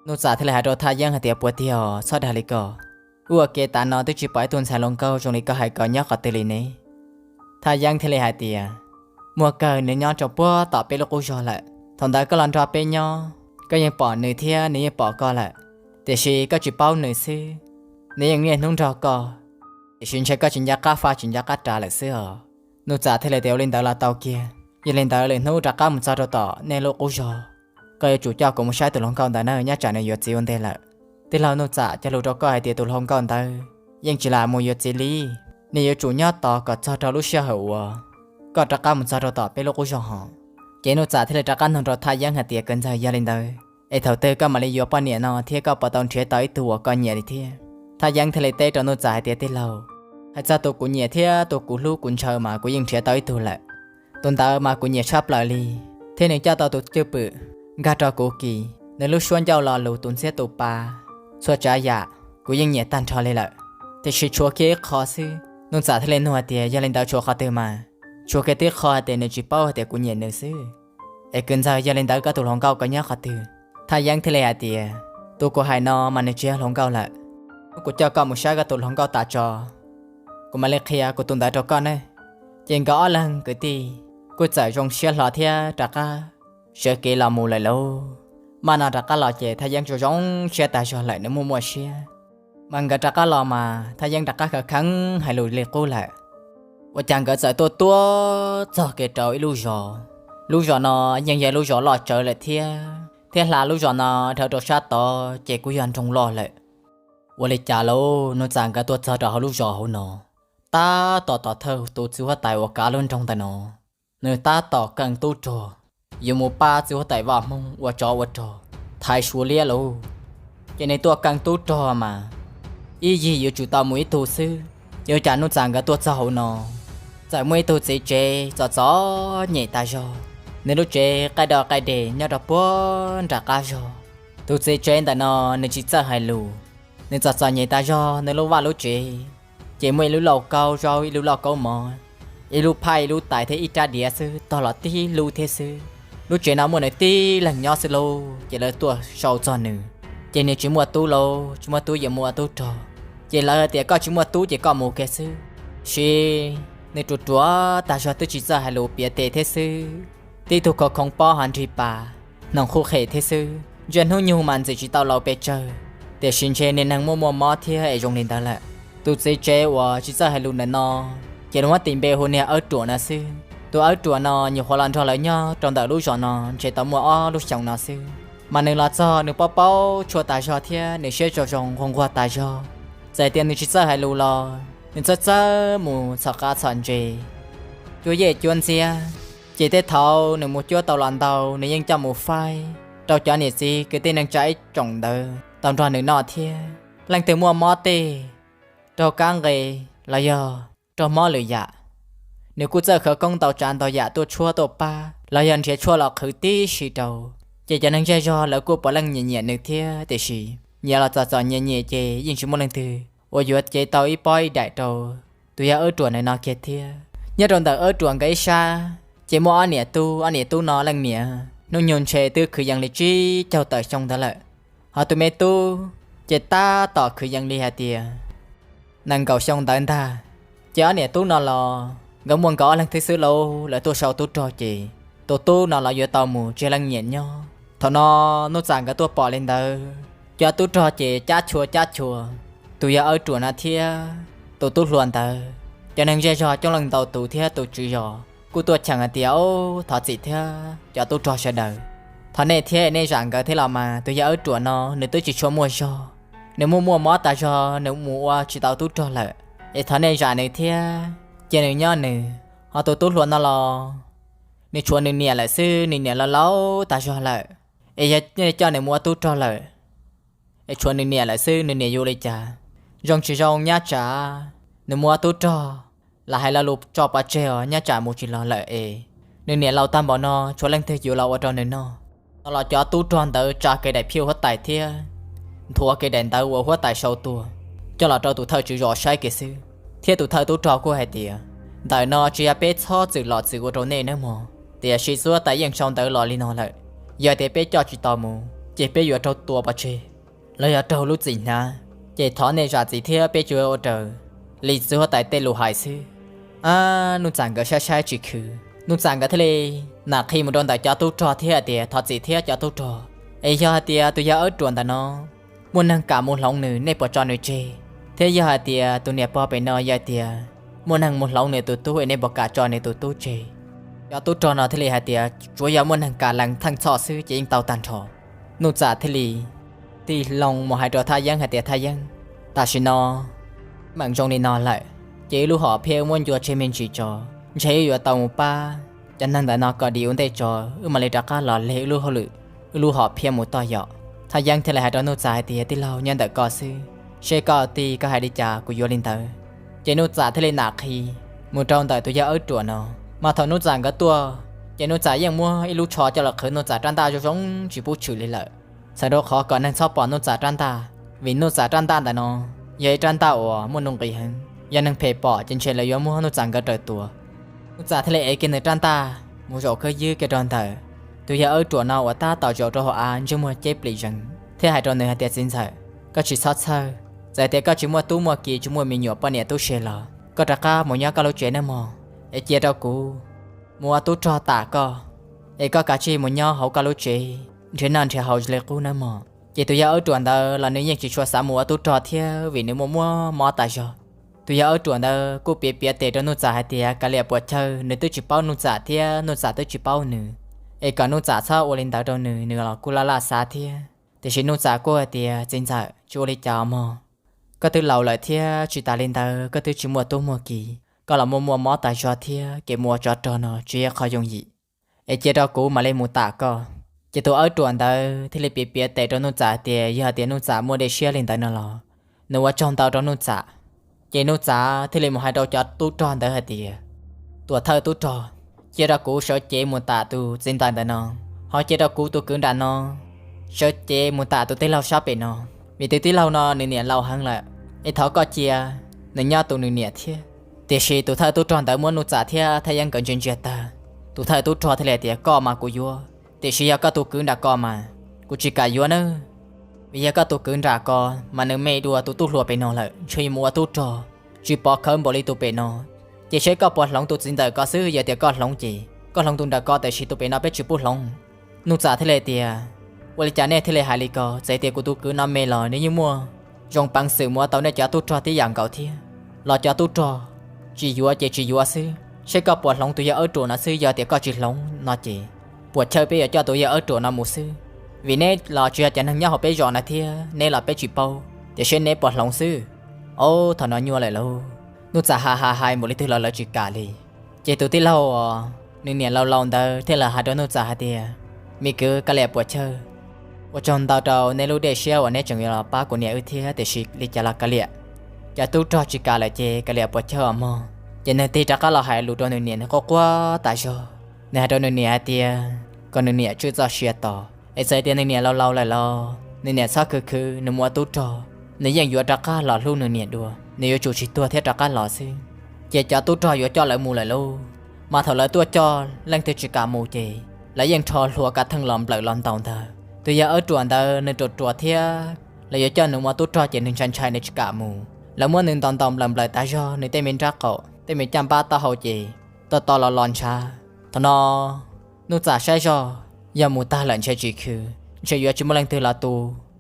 Nuj Txam thiaj li hais rau Thaj Yeeb hais tias, puas tig os, txhob dag li ko. Wb ua ke tas no twb tsis pom ib tug ntxhais hluas nkauj zoo li koj hais ko nyob qhov twg li ne? Thaj Yeeb thiaj li hais tias, muaj kawg, nws nyob rau puag tom peb lub qub zog lawm. Thaum ntawd koj los nrog peb nyob, koj yeej pom nws thiab nws yeej pom koj lawm, tiam sis koj tsis paub nws xwb. Nws yeej niaj hnub nrog koj, tiam sis ntshe koj tsis nco qab faj tsis nco qab ras lawm xwb os. Nuj Txam thiaj li tias, ua li ntawd los tau kiag. Yog li ntawd lwm hnub rov qab mus txog rau tom nej lub qub zog, koj yuav tsum coj kuv mus saib tus hluas nkauj ntawd na, nyob tsam nws yuav txiv ua ntej lawm. Tij laug Nuj Txam cog lus rau koj hais tias tus hluas nkauj ntawd yeej tsis lam mus yuav txiv li, nws yuav tsum nyob tos kom txog rau lub sij hawm uas koj rov qab mus txog rau tom peb lub qub zog hos. Ces Nuj Txam thiaj li rov qab nug rau Thaj Yeeb hais tias, kawm ntxawg, yog li ntawd es thaum twg koj mam li yuav poj niam no thiab koj puas tau nrhiav tau ib tug uas koj nyiam li thiab? Thaj Yeeb thiaj li teb rau Nuj Txam hais tias, tij laug, hais txog tus kuv nyiam thiab tus kuv hlub kuv ntshaw mas kuv yeej nrhiav tau ib tug lawm. Tus ntawd mas kuv nyiam tshaj plaws li, thiab nws coj tau tus cwj pwm nkag rau kuv kis, nws lub suab ncauj lo lus, tus ntxhiab tus pa, txhua tsav yam kuv yeej nyiam tag nrho li lawm. Tiam sis tshuav kiag ib qho xwb. Nuj Txam thiaj li nug hais tias, yog li ntawd tshuav qhov twg mas? Tshuav kiag tib qho hais tias nws tsis paub hais tias kuv nyiam nws xwb. Es kawm ntxawg, yog li ntawd koj tus hluas nkauj koj nyob qhov twg? Thaj Yeeb thiaj li hais tias, tus kuv hais no mas nws tsis yog hluas nkauj lawm. Hnub kuv coj koj mus saib koj tus hluas nkauj tas tso, kuv mam li qhia kuv tus ntawd rau koj ne. Ces nkawd ob leeg kwv tij kuj txawm zoo siab hlo thiab rov qab sawv kev los mus lawm lauj. Maj no rov qab los ces Thaj Yeeb zoo zoo siab tas zog lawm, nws muaj muaj siab. Mas nkawd rov qab los mas Thaj Yeeb rov qab khav kheev hais lus li qub lawm. Ua cas nkawd txawm tuaj tuaj txog kev rau ib lub zos. Lub zos no yeej yog lub zos loj tsawv lawm thiab, thiab hla lub zos no dhawv rau sab tod ces kuj yog nroog loj lawm. Ua li cas lauj, Nuj Txam nkawd tuaj txog rau hauv lub zos hauv no, tab tom tom thawj tus txiv huab tais uas kav lub nroog ntawm no, nws tab tom keej tub rog yuav mus pab txiv huab tais Vaj Hmoob ua tsov ua rog, thaiv Suav liab lauj. Ces nws tuaj keej tub rog mas ib yig yuav tsum tau mus ib tug xwb. Ces ua cas Nuj Txam nkawd tuaj txog hauv no, txawm muaj ib tug txiv tsev txom txom nyem tas zog, nws lub tsev qaij do qaij des nyob rau puag nram qab zog. Tus txiv tsev ntawm no nws tsis txawj hais lus, nws txom txom nyem tas zog, nws lub vaj lub tsev ces muaj ib lub lauj kaub zaub, ib lub lauj kaub mov, ib lub phaib ib lub tais thiab ib rab diav xwb, tog los tib lub thiab xwb. Lub tsev no muaj nws tib leeg nyob xwb lauj, ces lawv tuaj sau txog nws. Ces nws tsis muaj tub lauj, tsis muaj tub yuav mus ua tub rog, ces lawv hais tias koj tsis muaj tub ces koj mus kiag xwb. Sis nws ruam ruam tas zog twb tsis txawj hais lus, piav tes thiab xwb, tib tug khoov khoov pob hauv nrig pas, hnoos qhuj qhem thiab xwb. Ntsej hnub nyoog mas ntxim tsis tau laus pes tsawg, tiam sis ntshe niag neeg muaj muaj mob thiab es zoo li ntawd lawm. Tus txiv tsev uas tsis txawj hais lus ntawm no ces lawv muab tis npe hu niag Awb Ruam no xwb. Tus Awb Ruam no nyuam qhuav los nrog lawv nyob rau ntawm lub zos no ntshe tau muaj ob lub xyoos no xwb, mas nws los txog nws paub paub tshuaj tas zog thiab nws siab zoo zoo nquag nquag tas zog. Txawm tias nws tsis txawj hais lus los nws txawj txawj mus txhom qav txhom ntses, cuab yej cuab ntxiab. Ces tej thaum nws mus cuab tau los ntau nws yeej coj mus faib rau cov niam txiv kwv tij neej tsa ib tsoom ntawd tau nrog nws noj thiab. Leej twg muaj mob tej, raug kab nqe los yog raug mob lwm yam, nws kuj txawj khawv koob ntau tsav ntau yam tuaj tshuab tuaj pab los yog nrhiav tshuaj los qhwv tib si rau. Ces cov neeg zej zog lawv kuj puav leej nyiam nyiam nws thiab, tiam sis nyiam los txom txom nyem nyem ces yeej tsis muaj leej twg uas yuav cev tau ib pob ib daim rau tus yawg Awb Ruam ntawm no kiag thiab. Nyob rau ntawm Awb Ruam nkawd ib sab ces muaj ob niam tub, ob niam tub no leej niam hnub nyoog ntshe twb khwv yees li tsib caug tawm xyoo ntawd lawm. Ho tus me tub ces tab tom khwv yees li hais tias nees nkaum xyoo ntawd ntag. Ces ob niam tub no los nkawd muaj nkawd ob leeg thiab xwb lauj, lawv tuaj sau tub rog ces tus tub no los yuav tau mus tseg leej niam nyob. Thaum no Nuj Txam nkawd tuaj pom li ntawd, cov tub rog ces cab chua cab chua tus yawg Awb Ruam no thiab tus tub hluas ntawd. Cov neeg zej zog coob leej ntau tus thiab tus tswv zos kuj tuaj cheem hais tias, Au, thov txim thiab cov tub rog sawv daws, thov nej thiab nej zam nkawd thiab los mas, tus yawg Awb Ruam no nws twb tsis tshua muaj zog, nws muaj muaj mob tas zog nws mus ua tsis tau tub rog lawm, es thov nej zam nws thiab cia nws nyob nws. Ho tus tub hluas no los nws tshuav nws niam lawm xwb, nws niam los laus tas zog lawm, Es yog nej coj nws mus ua tub rog lawm, es tshuav nws niam lawm xwb, nws niam yuav ua li cas? Zoo tsis zoo nyab tsam nws mus ua tub rog, lam hais lo lus tso pov tseg os, nyab tsam mus tsis los lawm es nws niam laus tag npaum no tshuav leej twg yuav los ua rau nws noj? No los cov tub rog ntawd tsa kev daim phiaj huab tais thiab nthuav kev daim ntawv uas huab tais sau tua coj los rau tus thawj tswv zos saib kev xwb. Thiab tus thawj tub rog kuj hais tias, ntawm no tsis yog peb txhob txwm los txwm ua rau nej nawb mog, tiam sis txhua tais yeej sau ntawv los li no lawm, yog tias peb coj tsis tau mus ces peb yuav raug tua pov tseg los yog raug lub txim hnyav, ces thov nej zam txim thiab peb tsuas ua raws li txiv huab tais tej lus hais xwb. Ab, Nuj Txam nkawd saib saib tsis khwv, Nuj Txam nkawd thiaj li nam qhi mus rau ntawm cov tub rog thiab hais tias thov txim thiab cov tub rog, es yog hais tias tus yawg Awb Ruam ntawm no muaj neeg kam mus hloov nws, nej puas tso nws tseg? Thiab yog hais tias tus niam pog pem no yog tias muaj neeg mus hloov nws tus tub es nej puas kam tso nws tus tub tseg? Cov tub rog no thiaj li hais tias tsuav yog muaj neeg kam lees theej txhoj xwb ces yeej tau tag nrho. Nuj Txam thiaj li tig loo mus hais rau Thaj Yeeb hais tias Thaj Yeeb, tam sim no meem zoo li no lawm, ces wb lub hom phiaj wb muab ncua tseg me ntsis tso, ntshe wb yuav tau mus pab cov neeg ntawm no kom dim ua ntej tso, wb mam li rov qab los leg wb lub hauj lwm, wb lub hom phiaj mus toj yom. Thaj Yeeb thiaj li hais rau Nuj Txam hais tias tij laug, nyob ntawm koj xwb, seb koj tig koj hais li cas kuv yuav li ntawd. Ces Nuj Txam thiaj li nam qhi mus rau ntawm tus yawg Awb Ruam no. Mas thaum Nuj Txam nkawd tuaj ces Nuj Txam yeej muab ib lub tsho coj los qhwv Nuj Txam rab ntaj zoo zoo tsis pub tshwm li lawm, txhawm rau qhov kom neeg txhob pom Nuj Txam rab ntaj, vim Nuj Txam rab ntaj ntawm no yog ib rab ntaj uas muaj nuj nqis heev, yog neeg phem pom ces ntshe lawv yuav muab Nuj Txam nkawd raws tua. Nuj Txam thiaj li ev kiag nws rab ntaj mus zaum khawb ywb kiag rau ntawm tus yawg Awb Ruam no uas tab tom zaum rau hauv av ntsej muag ceb plim zees thiab hais rau nws hais tias txiv ntxawm, koj tsis txhob txhawj, txawm tias koj tsis muaj tub muaj ki tsis muaj me nyuam poj niam tub se los koj rov qab mus nyob koj lub tsev nawb mog, es cia rau kuv mus ua tub rog tam koj, es koj kav tsij mus nyob hauv koj lub tsev nrhiav noj nrhiav haus li qub nawb mog. Ces tus yawg Awb Ruam ntawd los nws yeej tsis tshua xav mus ua tub rog thiab vim nws muaj muaj mob tas zog. Tus yawg Awb Ruam ntawd kuj piav piav tes rau Nuj Txam hais tias kav liam puas chawj, nws twb tsis paub Nuj Txam thiab Nuj Txam twb tsis paub nws, es kom Nuj Txam txhob ua li ntawd rau nws, nws los kuj laj laj xav thiab. Tiam sis Nuj Txam kuj hais tias txiv ntxawm, tsis ua li cas mog, koj twb laus lawm thiab tsis tas li ntawd koj twb tsis muaj tub muaj ki, koj los muaj muaj mob tas zog thiab, kev mus ua tsov rog no tsis yog qhov yooj yim, es cia rau kuv mam li mus tam koj. Ces tus Awb Ruam ntawd thiaj li piav piav tes rau Nuj Txam hais tias yog tias Nuj Txam muaj dej siab li ntawd no los nws ua tsaug ntau rau Nuj Txam. Ces Nuj Txam thiaj li mus hais rau cov tub rog ntawd hais tias, tuam thawj tub rog, cia rau kuv sawv cev mus tam tus txiv ntxawm ntawm no, ho cia rau kuv tus kwv nram no sawv cev mus tam tus tij laug sab pem no, vim tus tij laug no nws niam laus heev lawm, es thov koj cia nws nyob tus nws niam thiab. Tiam sis tus thawj tub rog ntawd muab Nuj Txam thiab Thaj Yeeb nkawd ntsia ntsia tag, tus thawj tub rog thiaj li hais tias koj mas kuv yuav, tiam sis yog koj tus kwv nram ko mas kuv tsis kam yuav nawb. Vim yog koj tus kwv nram ko mas nws me dua tus tub hluas pem no lawm, ntshe mus ua tub rog tsis pov khawv npaum li tus pem no. Ces seb koj puas hloov tus txiv ntxawm ko xwb, yog tias koj hloov ces koj hloov tus nram ko, tiam sis tus pem no peb tsis pub hloov. Nuj Txam thiaj li tias, ua li cas nej thiaj li hais li ko? Txawm tias kuv tus kwv no me los nws yeej muaj zoo peev xwm mus ua tau nej cov tub rog tib yam nkaus thiab. Los cov tub rog tsis yuav ces tsis yuav xwb, seb koj puas hloov tus yawg Awb Ruam no xwb, yog tias koj tsis hloov no ces puas chawj peb yuav coj tus yawg Awb Ruam no mus xwb. Vim neb los tsis yog cov neeg nyob hauv peb zos no thiab, neb los peb tsis paub, tiam sis neb puas hloov xwb. Ob, thaum no nyuaj lawm lauj. Nuj Txam hais hais hais npaum li twg los lawv tsis kam li. Ces tus tij laug uas nws niam laus laus ntawd thiaj li hais rau Nuj Txam hais tias, me kwv, kav liam puas chawj, ua tsaug ntau rau neb lub dej siab uas neb tseem yuav los pab kuv niam wb thiab, tiam sis li cas los kav liam, cov tub rog tsis kam lawm ces kav liam puas chawj os mog. Ces nws tig rov qab los hais lus rau nws niam, nws quaj quaj tas zog. Nws hais rau nws niam hais tias kom nws niam tswj txoj sia tos, es txawm tias nws niam laus laus lawm los nws niam txhob khwv khwv, nws mus ua tub rog nws yeej yuav rov qab los hlub nws niam dua, nws yuav tsum tsis tuag thiab rov qab los xwb. Ces cov tub rog yuav coj lawv mus lawm lauj. Mas thaum lawv tuaj coj leej twg tsis kam mus ces lawv yeej rho hlua kav theej los nplawm los ntaus ntag. Tus yawg Awb Ruam ntawd nws ruam ruam thiab, lawv yuav coj nws mus ua tub rog ces nws ntshai ntshai nws tsis kam mus. Lawv muab nws ntaus ntaus nplawm nplawm tas zog, nws tej me nrab qaum tej me caj npab taub hau ces to to los los ntshav. Thaum no Nuj Txam saib zoj yog mus tag lawm ntshe tsis khwv, ntshe yuav tsis muaj leej twg los tu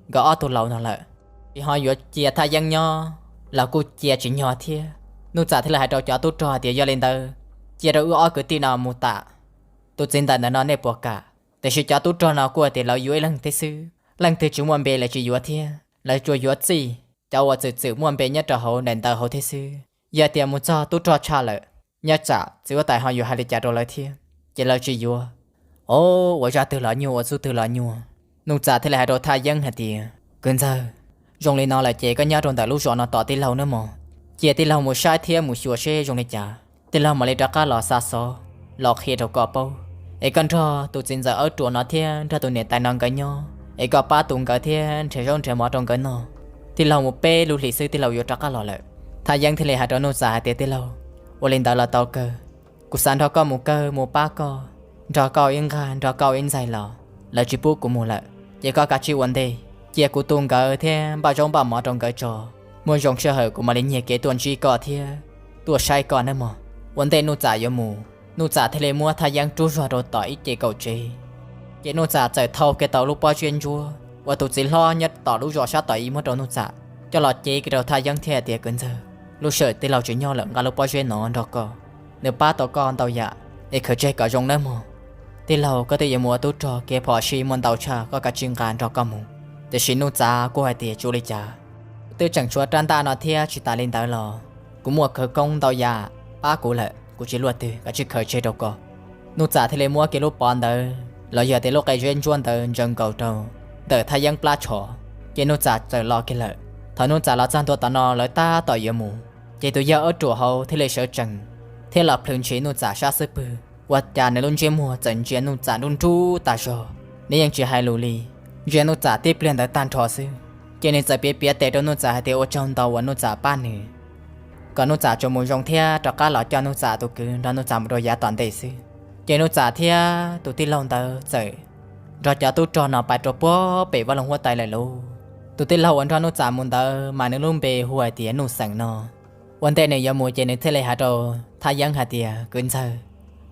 nkawd ob tug laus no lawm. Tsis ho yuav cia Thaj Yeeb nyob los kuj cia tsis nyog thiab. Nuj Txam thiaj li hais rau cov tub rog hais tias yog li ntawd, cia rau wb ob kwv tij no mus tam tus txiv ntxawm ntawm no nej puas kam? Tiam sis cov tub rog no kuj hais tias lawv yuav ib leeg thiab xwb, leej twg tsis muaj npe lawv tsis yuav thiab, lawv tsuas yuav txij cov uas txwm txwm muaj npe nyob rau hauv daim ntawv hauv thiab xwb. Yog tias mus txog tub rog tshaj lawm, nyob tsam txiv huab tais ho yuav hais li cas rau lawv thiab, ces lawv tsis yuav. Ob, ua zaj twg los nyuaj, ua txuj twg los nyuaj. Nuj Txam thiaj li hais rau Thaj Yeeb hais tias, Kwv ntxawg, zoo li no lawm ces koj nyob rau ntawm lub zos no tos tij laug nawb mog. Cia tij laug mus saib thiab mus xyuas seb zoo li cas, tij laug mam li rov qab los xa xov los qhia rau koj paub. Es koj nrog tus txiv ntxawm Awb Ruam no thiab nrog tus niam tais no nkawd nyob, es koj pab tu nkawd thiab nrhiav zaub nrhiav mov rau nkawd noj. Tij laug mus peb lub hlis xwb tij laug yuav rov qab los lawm. Thaj Yeeb thiaj li hais rau Nuj Txam hais tias, Tij laug, ua li ntawd los tau kawg. Kuv xav nrog koj mus kawg, mus pab koj, nrog koj ib nqag nrog koj ib ntxaig los lawv tsis pub kuv mus lawm. Ces koj kav tsij ua ntej, cia kuv tu nkawd thiab npaj zaub npaj mov rau nkawd tso. Muaj zoo sij hawm kuv mam li nyiag kev tuaj ntsib koj thiab tuaj saib koj nawb mog. Ua ntej Nuj Txam yuav mus, Nuj Txam thiaj li muab Thaj Yeeb rub zog rau tom ib ce kaum tsev. Ces Nuj Txam txawm thau kiag tau lub pob zeb ntsuab uas tus txiv hlob nyob tom lub zos sab tom ib muab rau Nuj Txam, coj los cev kiag rau Thaj Yeeb thiab hais tias, Kwv ntxawg, lub sij hawm tij laug tsis nyob lawm nqa lub pob zeb no nrog koj, nws pab tau koj ntau yam, es khaws tseg kom zoo nawb mog. Tij laug, koj twb yuav mus ua tub rog kev phom sij muaj ntau tshaj, koj kav tsij nqa nrog koj mus. Tiam sis Nuj Txam kuj hais tias, Tsis ua li cas, twb tseem tshuav rab ntaj no thiab, tsis tas li ntawd los kuv muaj khawv koob ntau yam pab kuv lawm, kuv tsis luaj twg, kav tsij khaws tseg rau koj. Nuj Txam thiaj li muab kiag lub pov ntawd los yog tias lub qe zeb ntsuab ntawd ntsaws nkaus rau ntawm Thaj Yeeb plab tsho, ces Nuj Txam txawm los kiag lawm. Thaum Nuj Txam los txog ntua tom no lawv tab tom yuav mus, ces tus yawg Awb Ruam hauv thiaj li sawv tsees thiab los plhws ntshis Nuj Txam sab xub pwg, ua cas nws lub ntsiab muag txawm ntsia Nuj Txam nruj nruj tas zog, nws yeej tsis hais lus li. Ntsia Nuj Txam tib pliag ntawd tag nrho xwb, ces nws txawm piav piav tes rau Nuj Txam hais tias ua tsaug ntau uas Nuj Txam pab nws, kom Nuj Txam tsuas mus zoo thiab rov qab los coj Nuj Txam tus kwv nrog Nuj Txam mus rau yav tom ntej xwb. Ces Nuj Txam thiab tus tij laug ntawd txawm nrog cov tub rog no pais rau puag pem vaj loog huab tais lawm lauj. Tus tij laug uas nrog Nuj Txam mus ntawd mas nws lub npe hu hais tias Nuj Xeem no. Ua ntej nws yuav mus ces nws thiaj li hais rau Thaj Yeeb hais tias, Kwv ntxawg,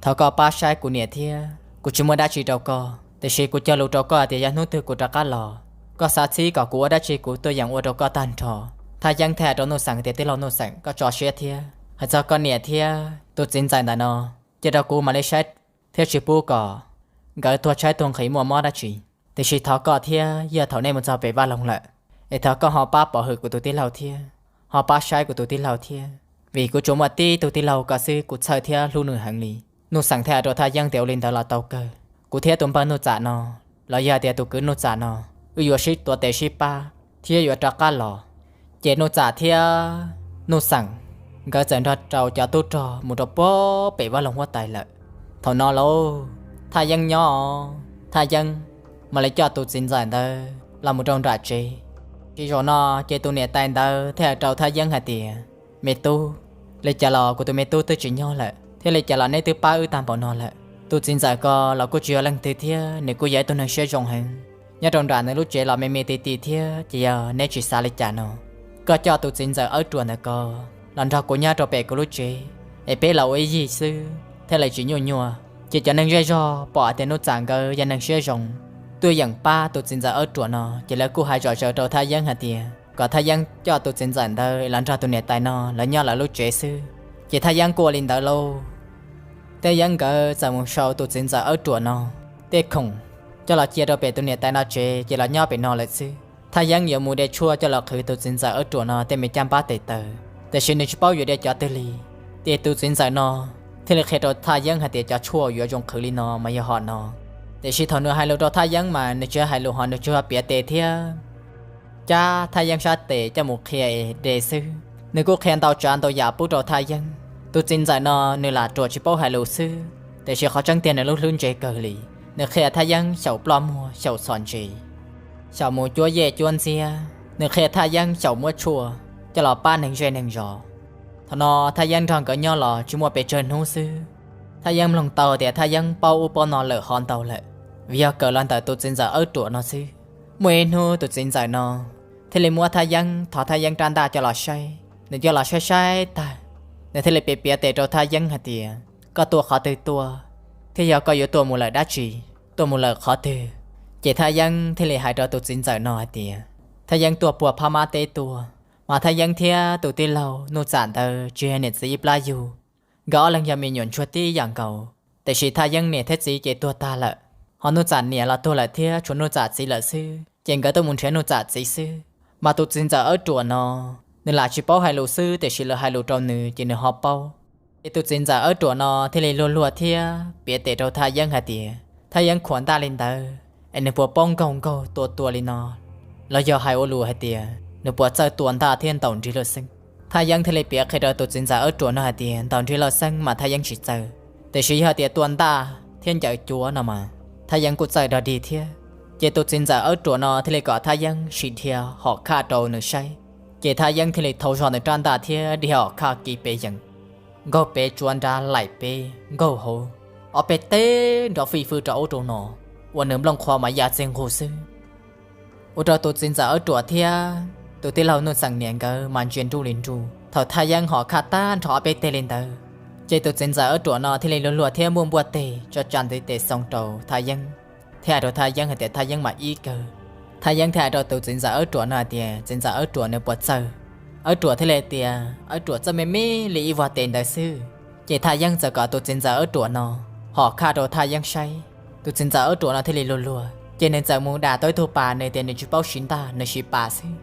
thov koj pab saib kuv niam thiab, kuv tsis muaj dab tsi rau koj, tiam sis kuv cog lus rau koj hais tias yog hnub twg kuv rov qab los, koj xav txhib kom kuv ua dab tsi kuv tuaj yeem ua rau koj tag nrho. Thaj Yeeb thiaj hais rau Nuj Xeem tias, Tij laug Nuj Xeem, koj tso siab thiab, hais txog koj niam thiab tus txiv ntxawm ntawm no, cia rau kuv mam li saib thiab tsis pub kom nkawd tuag tshaib tuag nqhis muaj mob dab tsi. Tiam sis thov koj thiab, yog thaum nej mus txog pem vaj loog lawm, es thov koj ho pab pov hwm kuv tus tij laug thiab, ho pab saib kuv tus tij laug thiab, vim kuv tsuas muaj tib tug tij laug ko xwb, kuv txhawj thiab hlub nws heev li. Nuj Xeem thiaj hais rau Thaj Yeeb tias, Ua li ntawd los tau kawg, kuv thiab tus npawg Nuj Txam no, los yog tias tus kwv Nuj Txam no, wb yuav sib tuav tes sib pab thiab yuav rov qab los. Ces Nuj Txam thiab Nuj Xeem nkawd txawm nrog rau cov tub rog mus rau puag pem vaj loog huab tais lawm. Thaum no lauj, Thaj Yeeb nyob, Thaj Yeeb mam li coj tus txiv ntxawm ntawd los mus rau nram tsev. Ces zaum no ces tus niam tais ntawd thiaj hais rau Thaj Yeeb hais tias, Me tub, li cas los kuv tus me tub twb tsis nyob lawm, thiab li cas los neb twb pab wb tag npaum no lawm. Tus txiv ntxawm ko los kuj tsis yog leej twg thiab, nws kuj yog ib tug neeg siab zoo heev. Nyob rau nram nws lub tsev los me me ti ti thiab, ces yog neb tsis xav li cas no, koj coj tus txiv ntxawm Awb Ruam ntawm ko los nrog kuv nyob rau pem kuv lub tsev, es peb los ua ib yig xwb thiaj li tsis nyuaj nyuaj. Ces cov neeg zej zog pom hais tias Nuj Txam nkawd yog neeg siab zoo, tuaj yeem pab tus txiv ntxawm Awb Ruam no, ces lawv kuj hais zom zaws rau Thaj Yeeb hais tias kom Thaj Yeeb coj tus txiv ntxawm ntawd los nrog tus niam tais no lawv nyob lawv lub tsev xwb. Ces Thaj Yeeb kuj ua li ntawd lauj. Thaj Yeeb nkawd txawm mus sau tus txiv ntxawm Awb Ruam no tej khoom coj los cia rau pem tus niam tais no tsev, ces los nyob pem no lawm xwb. Thaj Yeeb yuav mus de tshuaj coj los qhwv tus txiv ntxawm Awb Ruam no tej me caj npab tes taw, tiam sis nws tsis paub yuav de cov twg li. Ces tus txiv ntxawm no thiaj li qhia rau Thaj Yeeb hais tias cov tshuaj yuav zoo qhwv li no mas yog hom no. Tiam sis thaum nws hais lus rau Thaj Yeeb mas nws tsis hais lus hos nws tsuas piav tes thiab cab Thaj Yeeb sab tes coj mus qhia es de xwb. Nws kuj qhia ntau tsav ntau yam pub rau Thaj Yeeb. Tus txiv ntxawm no nws lam ruam tsis paub hais lus xwb, tiam sis qhov tseeb tiag nws lub hlwb ntse kawg li. Nws qhia Thaj Yeeb xyaum ploj muag, xyaum txhom ntses, xyaum mus cuab yej cuab ntxiab. Nws qhia Thaj Yeeb xyaum muab tshuaj coj los pab neeg zej neeg zos. Thaum no Thaj Yeeb nrog nkawd nyob los tsis muaj pes tsawg hnub xwb, Thaj Yeeb mloog tau tias Thaj Yeeb paub ub paub no lawm hov ntau lawm, vim yog kawm los ntawm tus txiv ntxawm Awb Ruam no xwb. Muaj ib hnub tus txiv ntxawm no thiaj li muab Thaj Yeeb, thov Thaj Yeeb rab ntaj coj los saib. Nws coj los saib saib tag, nws thiaj li piav piav tes rau Thaj Yeeb hais tias, Koj tuaj qhov twg tuaj, thiab yog koj yuav tuaj mus lawm dab tsi, tuaj mus lawm qhov twg? Ces Thaj Yeeb thiaj li hais rau tus txiv ntxawm no hais tias, Thaj Yeeb tuaj puag Phab Mab teb tuaj, mas Thaj Yeeb thiab tus tij laug Nuj Txam ntawd tsis yog niam txiv ib plab yug. Nkawd ob leeg yog me nyuam ntsuag tib yam nkaus, tiam sis Thaj Yeeb niam thiab txiv ces tuag tag lawm, ho Nuj Txam niam los tuag lawm thiab tshuav Nuj Txam txiv lawm xwb, ces nkawd tuaj mus nrhiav Nuj Txam txiv xwb. Mas tus txiv ntxawm Awb Ruam no, nws lam tsis paub hais lus xwb, tiam sis lawv hais lus rau nws ces nws ho paub. Ces tus txiv ntxawm Awb Ruam no thiaj li luag luag thiab piav tes rau Thaj Yeeb hais tias, Thaj Yeeb khuam ntaj li ntawd, es nws puas paub nkaug nkaug tua tua li no, los yog hais ua lus hais tias nws puas txawj tua ntaj thiab ntaus nrig lauj xeeb. Thaj Yeeb thiaj li piav qhia rau tus txiv ntxawm Awb Ruam no hais tias ntaus nrig lauj xeeb mas Thaj Yeeb tsis txawj, tiam sis yog tias tua ntaj thiab ncaws cuav no mas Thaj Yeeb kuj txawj dog dig thiab. Ces tus txiv ntxawm Awb Ruam no thiaj li kom Thaj Yeeb sim dhia hom khaj rau nws saib. Ces Thaj Yeeb thiaj li thau zog nws rab ntaj thiab dhia hom khaj kiv pes yees, nkaug pes tsuav nrad laim pes nkaug hauv, ob peb teg nrov fij fwj rau ub rau no, ua nws nplooj qhuav mas ya txig nqug xwb. Ua rau tus txiv ntxawm Awb Ruam thiab tus tij laug Nuj Xeem Niam nkawd mas ntsia nruj li nruj. Thaum Thaj Yeeb hom khaj tag nrho ob peb teg li ntawd, ces tus txiv ntxawm Awb Ruam no thiaj li luag luag thiab npuaj npuaj teg tso tsa ntiv tes xoo rau Thaj Yeeb, thiab hais rau Thaj Yeeb hais tias Thaj Yeeb mas ib kawg. Thaj Yeeb thiaj hais rau tus txiv ntxawm Awb Ruam no hais tias txiv ntxawm Awb Ruam nws puas txawj. Awb Ruam thiaj li hais tias Awb Ruam txawj me me li ib vog tes ntawd xwb. Ces Thaj Yeeb txawm kom tus txiv ntxawm Awb Ruam no hom khaj rau Thaj Yeeb saib. Tus txiv ntxawm Awb Ruam no thiaj li luag luag, ces nws txawm mus dam tau ib tug pas, nws tias nws tsis paub siv ntaj, nws siv pas xwb.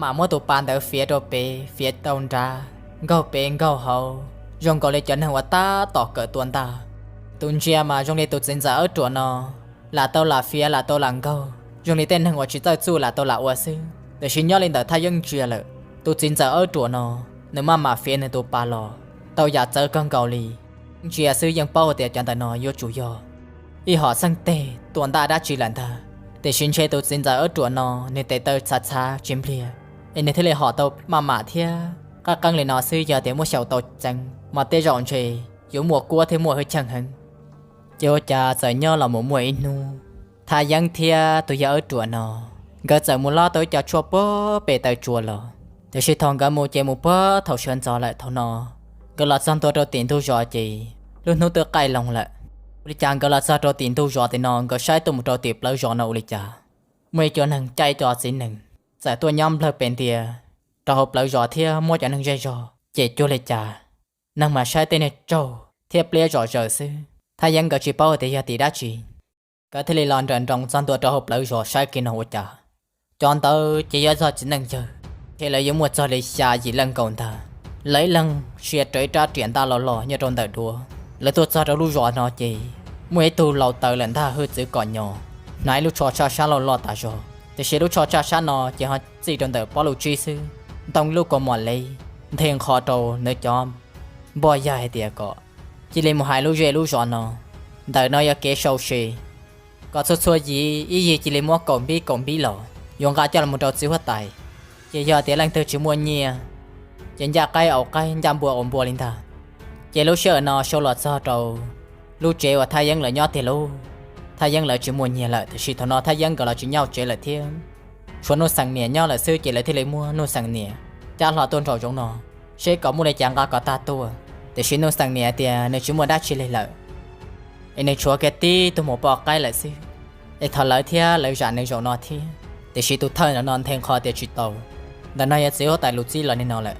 Mam muab tus pas ntawd fiav rau pem fiav rau nrad, nkaug pem nkaug hauv, zoo nkaus li cov neeg uas tab tom kawm tua ntaj. Tus ntsia mas zoo li tus txiv ntxawm Awb Ruam no lam tau lam fiav lam tau lam nkaug, zoo li tej neeg uas tsis txawj txuj lam tau lam ua xwb. Tiam sis nyob li ntawm Thaj Yeeb ntsia lawm, tus txiv ntxawm Awb Ruam no nws maj mam fiav nws tus pas los tau yam txawv kawg nkaus li. Ntsia xwb yeej paub tias cov ntawm no yuav tsum yog ib hom xeeb teg tua ntaj dab tsi lawm ntag. Tiam sis ntshe tus txiv ntxawm Awb Ruam no nws tes taw txhav txhav tsis npliag, es nws thiaj li hom tau maj mam thiab qab qeeb li no xwb. Yog tias muab xyaum tau tseev mas tej zaum ntshe yuav muaj kuab thiab muaj hwj chim heev. Ces ua cas txawm nyob los mus muaj ib hnub, Thaj Yeeb thiab tus yawg Awb Ruam no nkawd txawm mus lob tau ib co tshuaj puag pem taw tsua los. Tiam sis thaum nkawd mus ces mus puag thaum sawv ntxov lawm. Thaum no nkawd los txog ntua rau tim ntug zos ces lub hnub twb qaij loo lawm. Ua li cas nkawd los txog rau tim ntug zos tim no nkawd saib tuaj mus rau tim plawv zos no ua li cas muaj ib co neeg caij ib co txiv neeg txawm tuaj nyob nplawg pes ntia rau hauv plawv zos thiab muab cov neeg zej zog cem cuag li cas. Neeg mas saib tej niag tsaug thiab pliab zom zaws xwb. Thaj Yeeb nkawd tsis paub tias yog tim dab tsi, nkawd thiaj li los nrawm nroos txog ntua rau hauv plawv zos saib kiag no ua cas cov ntawd ces yuav txog txiv neej yawg, ces lawv yuav muaj txog li xya yim leej nkaus ntag. Lawv ib leeg sia rawv ib rab riam ntaj loj loj nyob rau ntawm duav. Lawv tuaj txog rau lub zos no ces muaj ib tug laus taws lawm ntag hwj txwv kom nyo, hnav ib lub tsho tshaj sab loj loj tas zog, tiam sis lub tsho tshaj sab no ces ho txij rau ntawm pob lub tsib xwb, ntoo ib lub kaus mom lev nthe nqho rau nws cov npoj yaig hais tias kom cia li mus hais lub zej lub zos no, ntawm no yog kev sau se, kom txhua txhua yim ib yig cia li muab kaum npib kaum npib los yuav nqa coj los rau txiv huab tais. Ces yog tias leej twg tsis muaj nyiaj, ces ncaj qaib aus qaib, ncaj npua aus npua li ntag. Ces lub sij hawm no sau los txog rau lub tsev uas Thaj Yeeb lawv nyob tiag lauj. Thaj Yeeb lawv tsis muaj nyiag lawm, tiam sis thaum no Thaj Yeeb nkawd los tsis nyob tsev lawm thiab, tshuav Nuj Xeem niam nyob lawm xwb. Ces lawv thiaj li muab Nuj Xeem niam cab hlo tuaj nraum zoov no seb kom muaj li cas nqa kom tag tuaj. Tiam sis Nuj Xeem niam hais tias nws tsis muaj dab tsi li lawm, es nws tshuav kiag tib tug maum poj qaib lawm xwb, es thov lawv thiab lawv zam nws zaum no thiab. Tiam sis tus thawj ntawm no nthe nqho tias tsis tau, ntawm no yog txiv huab tais lus txib los li no lawm.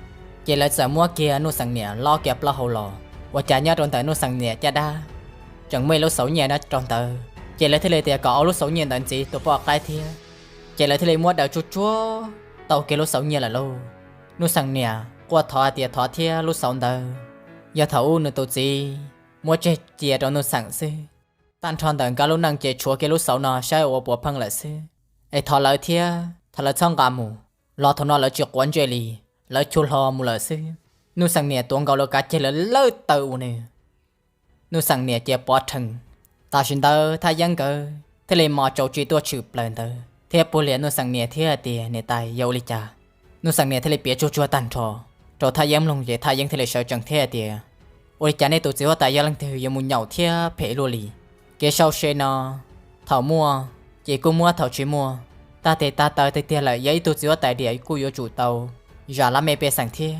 Ces lawv txawm muab kiag Nuj Xeem niam lob kiag plaub hau los, ua cas nyob rau ntawm Nuj Xeem niam caj dab tseem muaj ib lub xauv nyiaj nyob rau ntawd. Ces lawv thiaj li tias kom ob lub xauv nyiaj ntawd ntxiv tus poj qaib thiab. Ces lawv thiaj li muab daws tsuag tsuag tau kiag lub xauv nyiaj lawm lauj. Nuj Xeem niam quaj thov hais tias thov thiab lub xauv ntawd yog thaum ub nws tus txiv muab tseg cia rau Nuj Xeem xwb. Tag nrho ntawm nkawd lub neej ces tshuav kiag lub xauv no saib ua puas pheej lawm xwb. Es thov lawv thiab thov lawv txhob nqa mus, los thaum no lawv tsis quav ntsej li, lawv chua hlo mus lawm xwb. Nuj Xeem niam tuav nkaus lawv kav ceg lawv lawb taw ua nws. Nuj Xeem niam cia pov rhees. Tam sim ntawd Thaj Yeeb nkawd thiaj li mos tsaus tsis tuaj tshwm plaws ntawd thiab puag lias Nuj Xeem niam thiab hais tias, niam tais, yog ua li cas? Nuj Xeem niam thiaj li piav tsuag tsuag tag nrho rau Thaj Yeeb mloog, ces Thaj Yeeb thiaj li sawv tsees thiab hais tias, ua li cas nej tus txiv huab tais yog leej twg yuav mus nyaum thiab phem luaj li? Kev sau se no, thaum muaj ces kuj muab, thaum tsis muaj, tag tes tag taw tiag tiag lawm, yog ib tug txiv huab tais diam kuj yuav tsum tau zam lab mej pej xeem thiab.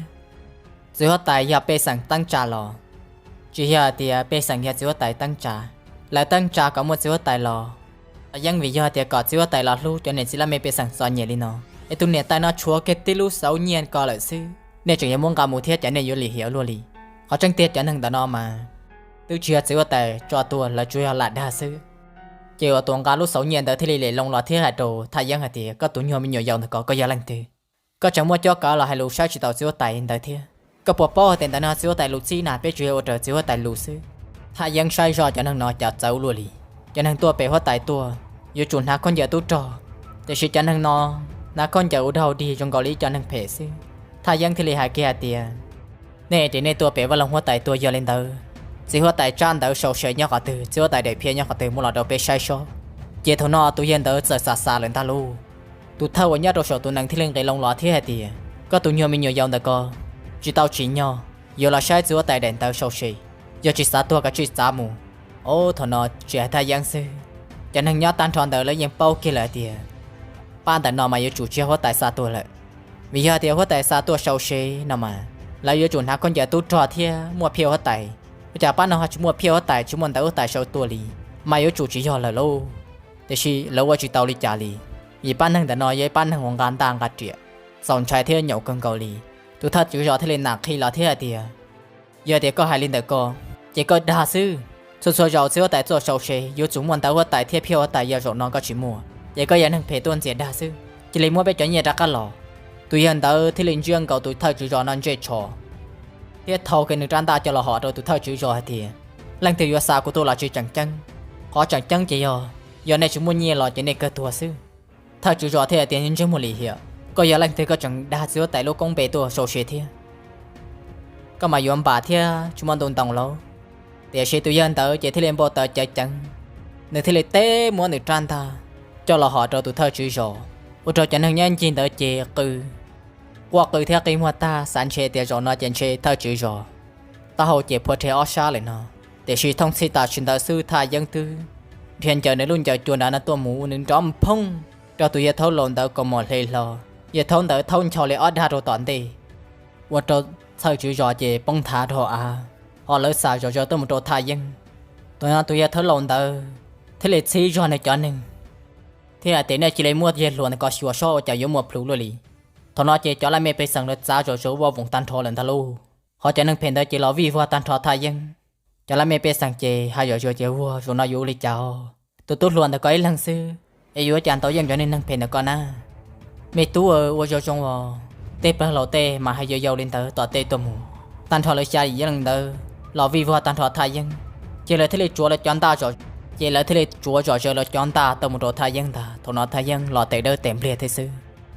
Txiv huab tais yog pej xeem teeb tsa los, tsis yog hais tias pej xeem yog txiv huab tais teeb tsa. Lawv teeb tsa kom muaj txiv huab tais los, los yeej vim yog tias kom txiv huab tais los hlub cov niam txiv lab mej pej xeem txom nyem li no. Es tus niam tais no tshuav kiag tib lub xauv nyiaj ko lawm xwb, nej tseem yuav muab nqa mus thiab, cas nej yuav lim hiam luaj li? Qhov tseeb tiag cov neeg ntawm no mas twb tsis yog txiv huab tais tso tuag, lawv tsuas yog lam dag xwb. Ces uas tus nqa lub xauv nyiaj ntawd thiaj li lem loo los thiab hais rau Thaj Yeeb hais tias, koj tus nyuag me nyuam yaus ntawm ko koj yog leej twg? Koj tseem muaj cob kawv los hais lus saib tsis taus txiv huab tais ntawd thiab. Koj puas paub hais tias ntawm no txiv huab tais lus txib na, peb tsuas yog ua raws txiv huab tais lus xwb. Thaj Yeeb saib zoj cov neeg no cas txawv ua luaj li. Cov neeg tuaj pem huab tais tuaj, yuav tsum hnav khaub ncaws tub rog. Tiam sis cov neeg no hnav khaub ncaws ua dog dig zoo nkaus li ib cov neeg phem xwb. Thaj Yeeb thiaj li hais kiag hais tias, nej tias nej tuaj pem vaj loog huab tais tuaj yog li ntawd, txiv huab tais tsab ntawv sau se nyob qhov twg, txiv huab tais daim phiaj nyob qhov twg, muab los rau peb saib sob. Ces thaum no tus yawg ntawd txawm xav xav lawm ntag lauj. Tus thawj uas nyob rau saum tus nees thiaj li nqis loo los thiab hais tias, koj tus nyuag me nyuam yaus ntawm ko tsis tau tsim nyog yuav los saib txiv huab tais daim ntawv sau se. Yog tsis xav tuag kav tsij txav mus. Ob, thaum no tsis hais Thaj Yeeb xwb, cov neeg nyob tag nrho ntawd lawv yeej paub kiag lawm hais tias, pab ntawm no mas yuav tsum tsis yog huab tais xa tuaj lawm. Vim yog tias huab tais xa tuaj sau se no mas lawv yuav tsum hnav khaub ncaws tub rog thiab muaj phiaj huab tais. Ua cas pab no ho tsis muaj phiaj huab tais, tsis muaj ntawv huab tais sau tuaj li, mas yuav tsum tsis yog lawm lauj. Tiam sis lawv ua tsis tau li cas li, vim pab neeg ntawm no yog ib pab neeg uas nqa ntaj nqa riam, txaus ntshai thiab nyaum kawg nkaus li. Tus thawj tswv zos thiaj li nam qhi los thiab hais tias, yog tias koj hais li ntawm ko, ces koj dag xwb. Txhua txhua zaus txiv huab tais tuaj sau se yuav tsum muaj ntawv huab tais thiab phiaj huab tais, yog zaum no koj tsis muaj ces koj yog neeg phem tuaj ntxias dag xwb, cia li muab peb cov nyiaj rov qab los. Tus yawg ntawd thiaj li ntsia nkaus tus thawj tswv zos no ntsej tsho thiab thau kiag nws rab ntaj coj los hos rau tus thawj tswv zos hais tias, leej twg yuav xa kuv tuaj los tsis tseem ceeb. Qhov tseem ceeb ces yog, yog nej tsis muaj nyiaj los ces nej kawg tuag xwb. Thawj tswv zos thiaj hais tias, ntsej muag lim hiam, koj yog leej twg koj tseem dag txiv huab tais lub koob npe tuaj sau se thiab? Koj mas yuav npam thiab tsis muaj ntu ntoos lauj. Tiam sis tus yawg ntawd ces thiaj li npau taws ceev ceev, nws thiaj li teb muab nws rab ntaj coj los hos rau tus thawj tswv zos, ua rau cov neeg nyob ncig ntawd ces qw, quaj qw thiab qi muag tag, xav ntshe tias zaum no ces ntshe thawj tswv zos taub hau ces phua rhe ob sab lawm no. Tiam sis thooj txhij tam sim ntawd xwb Thaj Yeeb twb dhia ncaws nws lub ncaws cua nrad no tuaj mus ua nws nrov nphooj rau tus yawg thaub laus ntawd kaus mom hle hlo. Yawg thaub ntawd thaub ncho li ob dag rau tom ntej, ua rau thawj tswv zos ces poob nthav rau av, ho lawv xa zom zaws tuaj mus rau Thaj Yeeb. Thaum no tus yawg thaub laus ntawd thiaj li txhib zog nws cov neeg thiab hais tias, nej cia li muab yawg hluas ntawd ko xyuas sob ua cas yuav muaj plhus luaj li. Thaum no ces cov laj mej pej xeem lawv txav zom zaws vaj voos tag nrho lawm ntag lauj. Ho cov neeg phem ntawd ces los vij vog tag nrho Thaj Yeeb. Cov laj mej pej xeem ces hais zom zaws ces, ua zaum no yuav ua li cas os? Tus tub hluas ntawm ko ib leeg xwb es yuav ua cas ntaus yeej cov neeg phem ntawm ko na? Me tub, ua zoo zoo os, tej pawg laus tej mas hais yau yau li ntawd tom tej tuaj mus. Tag nrho lawv xya yim leej ntawd los vij vog tag nrho Thaj Yeeb, ces lawv thiaj li tsuav lawv cov ntaj zom, ces lawv thiaj li tsuav zom zaws lawv cov ntaj tuaj mus rau Thaj Yeeb ntag. Thaum no Thaj Yeeb los tes dawb tes npliag thiab xwb,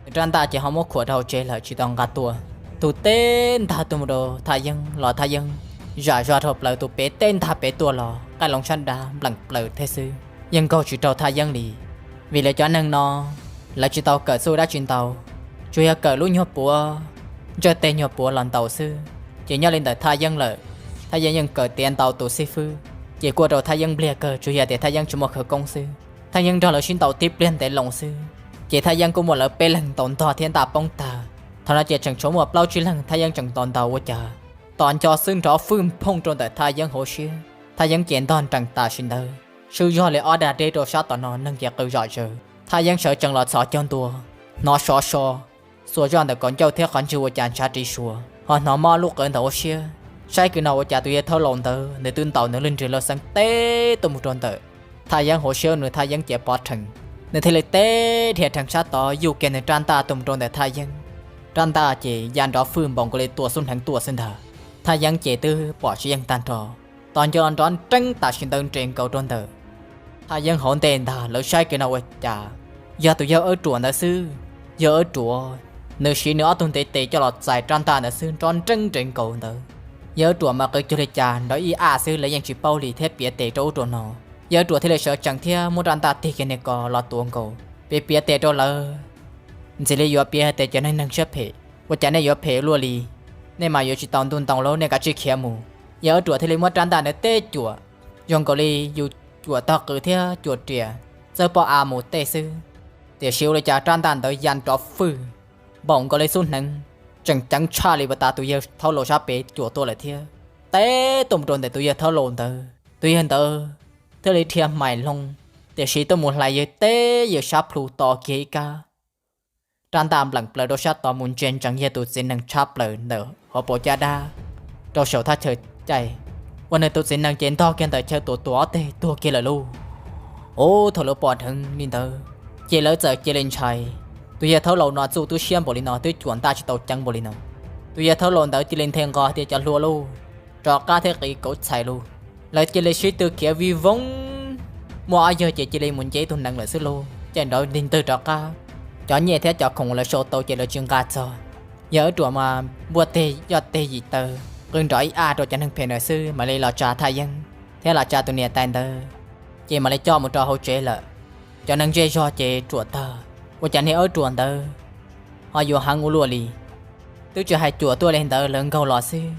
nws rab ntaj ces ho muab khuam rau hauv tsev lawm tsis tau nqa tuaj. Tus teb ntag tuaj mus rau Thaj Yeeb los Thaj Yeeb zam zog dhau plaws, tus pem teb ntag pem tuaj los qaij loo sab dav npleem plaws thiab xwb, yeej nkaug tsis raug Thaj Yeeb li. Vim lawv cov neeg no lawv tsis tau kawm txuj dab tsi ntau, tsuas yog kawm lub nyuag puav, ntsawj teg nyuag puav los ntaus xwb. Ces nyob li ntawm Thaj Yeeb lawm, Thaj Yeeb yeej kawm tiav ntau tus xib fwb, ces kuj ua rau Thaj Yeeb npliag kawg, tsuas yog tias Thaj Yeeb tsis muaj khawv koob xwb. Thaj Yeeb nrog lawv sib ntaus tib pliag ntev loo xwb, ces Thaj Yeeb kuj muaj lawv peb leeg ntaus ntog thiab ntaj poob tag. Thaum no ces tseem tshuav muaj plaub tsib leeg Thaj Yeeb tseem ntaus ntaus ua cas tos nco xwb nrov fwj nphooj rau ntawm Thaj Yeeb hauv siab. Thaj Yeeb ces ntog nrees tam sim ntawd, swb zog li ob dag deb rau sab tom no, neeg ces qw zom zaws. Thaj Yeeb sawv tsees los txhos caug ntua, hnov sov so, xuas zoj ntawm kaum ncauj thiab qhov ntswg ua cas ntshav ris suas, ho hnov mob lub qwv ntawm hauv siab. Saib kiag no ua cas tus yawg thaub laus ntawd nws twb ntaus nws lub nrig lub xeeb teb tuaj mus rau ntawm Thaj Yeeb hauv siab, nws Thaj Yeeb ces pov rhees. Nws thiaj li teb dhia rhees sab tod yuj kiag nws rab ntaj tuaj mus rau ntawm Thaj Yeeb. Rab ntaj ces ya nrov fwj npaum nkaus li tua xub hneev tuaj xwb ntag. Thaj Yeeb ces twb pom tsis yeej tag nrho, tos nco nrov nreeb tam sim ntawd nres nkaus rau ntawm Thaj Yeeb hauv ntej ntag. Lawv saib kiag no ua cas yog tus yawg Ab Ruam ntawd xwb. Yawg Ab Ruam, nws siv nws ob tug ntiv tes coj los txais rab ntaj ntawd xwb nrov nreeb nres nkaus ntawd. Yawg Ab Ruam mas qw cuag li cas nrov ib a xwb lawv yeej tsis paub li thiab piav tes rau ub rau no. Yawg Ab Ruam thiaj li sawv tsees thiab muab rab ntaj tig kiag niag ko los tuav nkaus, piav piav tes rau lawv, ntxim li yuav piav hais tias cov neeg neeg siab phem, ua cas nej yuav phem luaj li? Nej mas yuav tsis tau ntuj ntoo lauj, nej kav tsij khiav mus. Yawg Ab Ruam thiaj li muab rab ntaj ntawd teb cuam, zoo nkaus li yus cuam tog qws thiab cuam riam txawb pob av mus tej xwb. Tiam sis ua li cas rab ntaj ntawd ya nrov fwj npaum nkaus li xub hneev, tseem ceev tshaj li puas tas tus yawg thaub laus sab pem cuam tuaj lawm thiab. Teb tuaj mus rau ntawm tus yawg thaub laus ntawd, tus yawg ntawd thiaj li dhia hmaim loo, tiam sis tuaj mus hlais yawg teb yawg sab plhu to kiag ib kab. Rab ntaj npleem plaws rau sab tod mus ntsia ntsees yawg tus txiv nees tshab plaws ntawm hauv paus caj dab rau saum thaj chaw caij, ua nws tus txiv nees ces ntog kiag ntawm chaw tuam tuam ob teg tuag kiag lawm lauj. Ub, thaum lawv pom dheev li ntawd, ces lawv txawm cia li ntshai. Tus yawg thaub laus no txuj twb siab npaum li no twb cuam ntaj tsis tau ceev npaum li no. Tus yawg thaub laus ntawd cia li nthe nqos tias cov hluas lauj, rov qab thiab qiv kauv txhais lauj. Lawv cia li sib tw khiav vij voog muaj ob yawg ces cia li mus nce tus nees lawm xwb lauj. Ces nrov ntig ntwg rov qab, cov nyiaj thiab cov khoom lawv sau tau ces lawv tsis nqa txog. Yawg Ab Ruam mas npuaj teg yoj teg yim taw, qw nrov ib a rau cov neeg phem ntawd xwb mam li los tsa Thaj Yeeb thiab los tsa tus niam tais ntawd, ces mam li coj mus rau hauv tsev lawm. Cov neeg zej zog ces ruam tag, ua cas niag Ab Ruam ntawd ho yuav heev ua luaj li. Twb tsis hais cuam tuaj li ntawd lawv nkaug los xwb,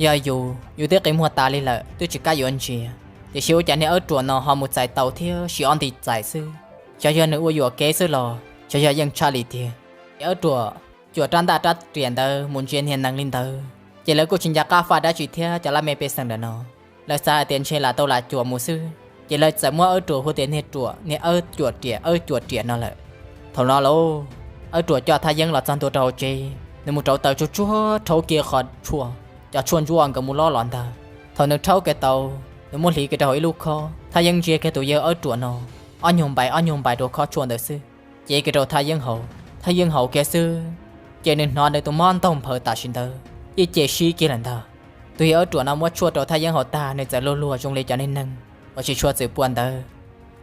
yog yus, yus twb qi muag tas li lawm twb tsis kam yuav ntsia. Tiam sis ua cas niag Ab Ruam no ho mus txais tau thiab siv ob nti txais xwb. Xyov yog nws ua yuam kev xwb los xyov yog yeej tshaj li tiag. Ces Ab Ruam cuam rab ntaj rab riam ntawd mus ntsia niag nees li ntawd, ces lawv kuj tsis nco qab faj dab tsi thiab cov laj mej pej xeem ntawm no. Lawv xav hais tias ntshe lam tau lam cuam mus xwb, ces lawv txawm muab Ab Ruam hu tias niag ruam, niag Ab Cuam Riam, Ab Cuam Riam no lawm. Thaum no lauj, Ab Ruam coj Thaj Yeeb los txog ntua rau hauv tsev, nws mus rauv taws tsuag tsuag rhaub kiag qhov tshuaj, cov tshuaj ntsuab nkawd mus lob los ntag. Thaum nws rhaub kiag tau, nws muab hliv kiag rau hauv ib lub khob, Thaj Yeeb ntsia kiag tus yawg Ab Ruam no, ob nyuag npais ob nyuag npais rau khob tshuaj ntawd xwb, cev kiag rau Thaj Yeeb haus. Thaj Yeeb haus kiag xwb, ces nws hnov nws tus mob ntaug nphaws tam sim ntawd yeej cia sib kiag lawm ntag. Tus yawg Ab Ruam no muab tshuaj rau Thaj Yeeb haus tag nws txawm luag luag zoo li cov neeg neeg uas tsis tshua txwm pua ntawd.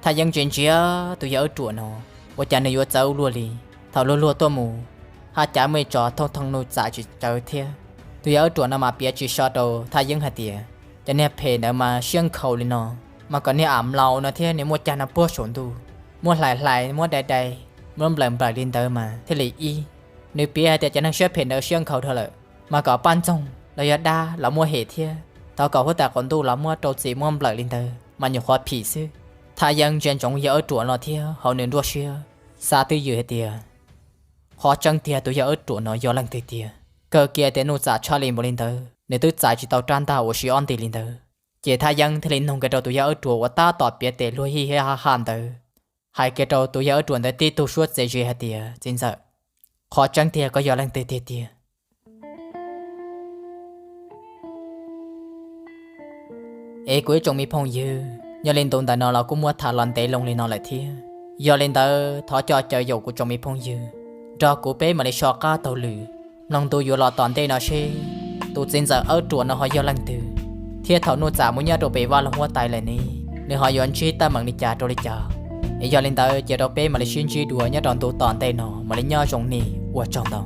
Thaj Yeeb ntsia ntsia tus yawg Ab Ruam no, ua cas nws yuav txawv ua luaj li. Thaum luag luag tuaj mus, haj cav muaj ib tso thooj thooj nuj txam tsis tsawv thiab. Tus yawg Ab Ruam no mas piav tsis so rau Thaj Yeeb hais tias, cov niag phem ntawd mas siab nkhaus li no, mas kom niag am mlaus no thiab niag muaj cag no puag saum ntuj, muab hlais hlais muab dai dai, muab nplawm nplawm li ntawd mas thiaj li ib. Nws piav hais tias cov neeg siab phem ntawd siab nkhaus dhau lawm, mas kom poj ntxoog los yog dab los muab hem thiab, thov kom huab tais qaum ntuj los muab rau txim muab nplawm li ntawd mas nyuam qhuav phim xwb. Thaj Yeeb ntsia ntsoov yawg Ab Ruam no thiab hauv nws nruab siab xav twj ywm hais tias, qhov tseeb tiag tus yawg Ab Ruam no yog leej twg tiag? Kawg kiag tias nuj txam tshaj li npaum li ntawd nws twb txais tsis tau rab ntaj uas siv ob nti li ntawd. Ces Thaj Yeeb thiaj li noog kiag rau tus yawg Ab Ruam uas tab tom piav tes luag hij hij haj haj ntawd, hais kiag rau tus yawg Ab Ruam ntawd tib tug suab txias zis hais tias, txiv ntxawm, qhov tseeb tiag koj yog leej twg tiag tiag? Es kuv ib tsoom me phooj ywg, nyob li ntu ntawm no los kuj muab tham los ntev loo li no lawm thiab. Yog li ntawd thov coj caw yaum kuv tsoom me phooj ywg nrog kuv peb mam li so qab taug lwm mloog ntu yuav los tom ntej no seb tus txiv ntxawm Ab Ruam no ho yog leej twg, thiab thaum nuj txam mus nyob rau pem vaj loog huab tais lawm ne, nws ho yuav ntsib teeb meem li cas rau li cas. Es yog li ntawd cia rau peb mam li sib ntsib dua nyob rau ntu tom ntej no mam li nyob zoo nej ua tsaug ntau.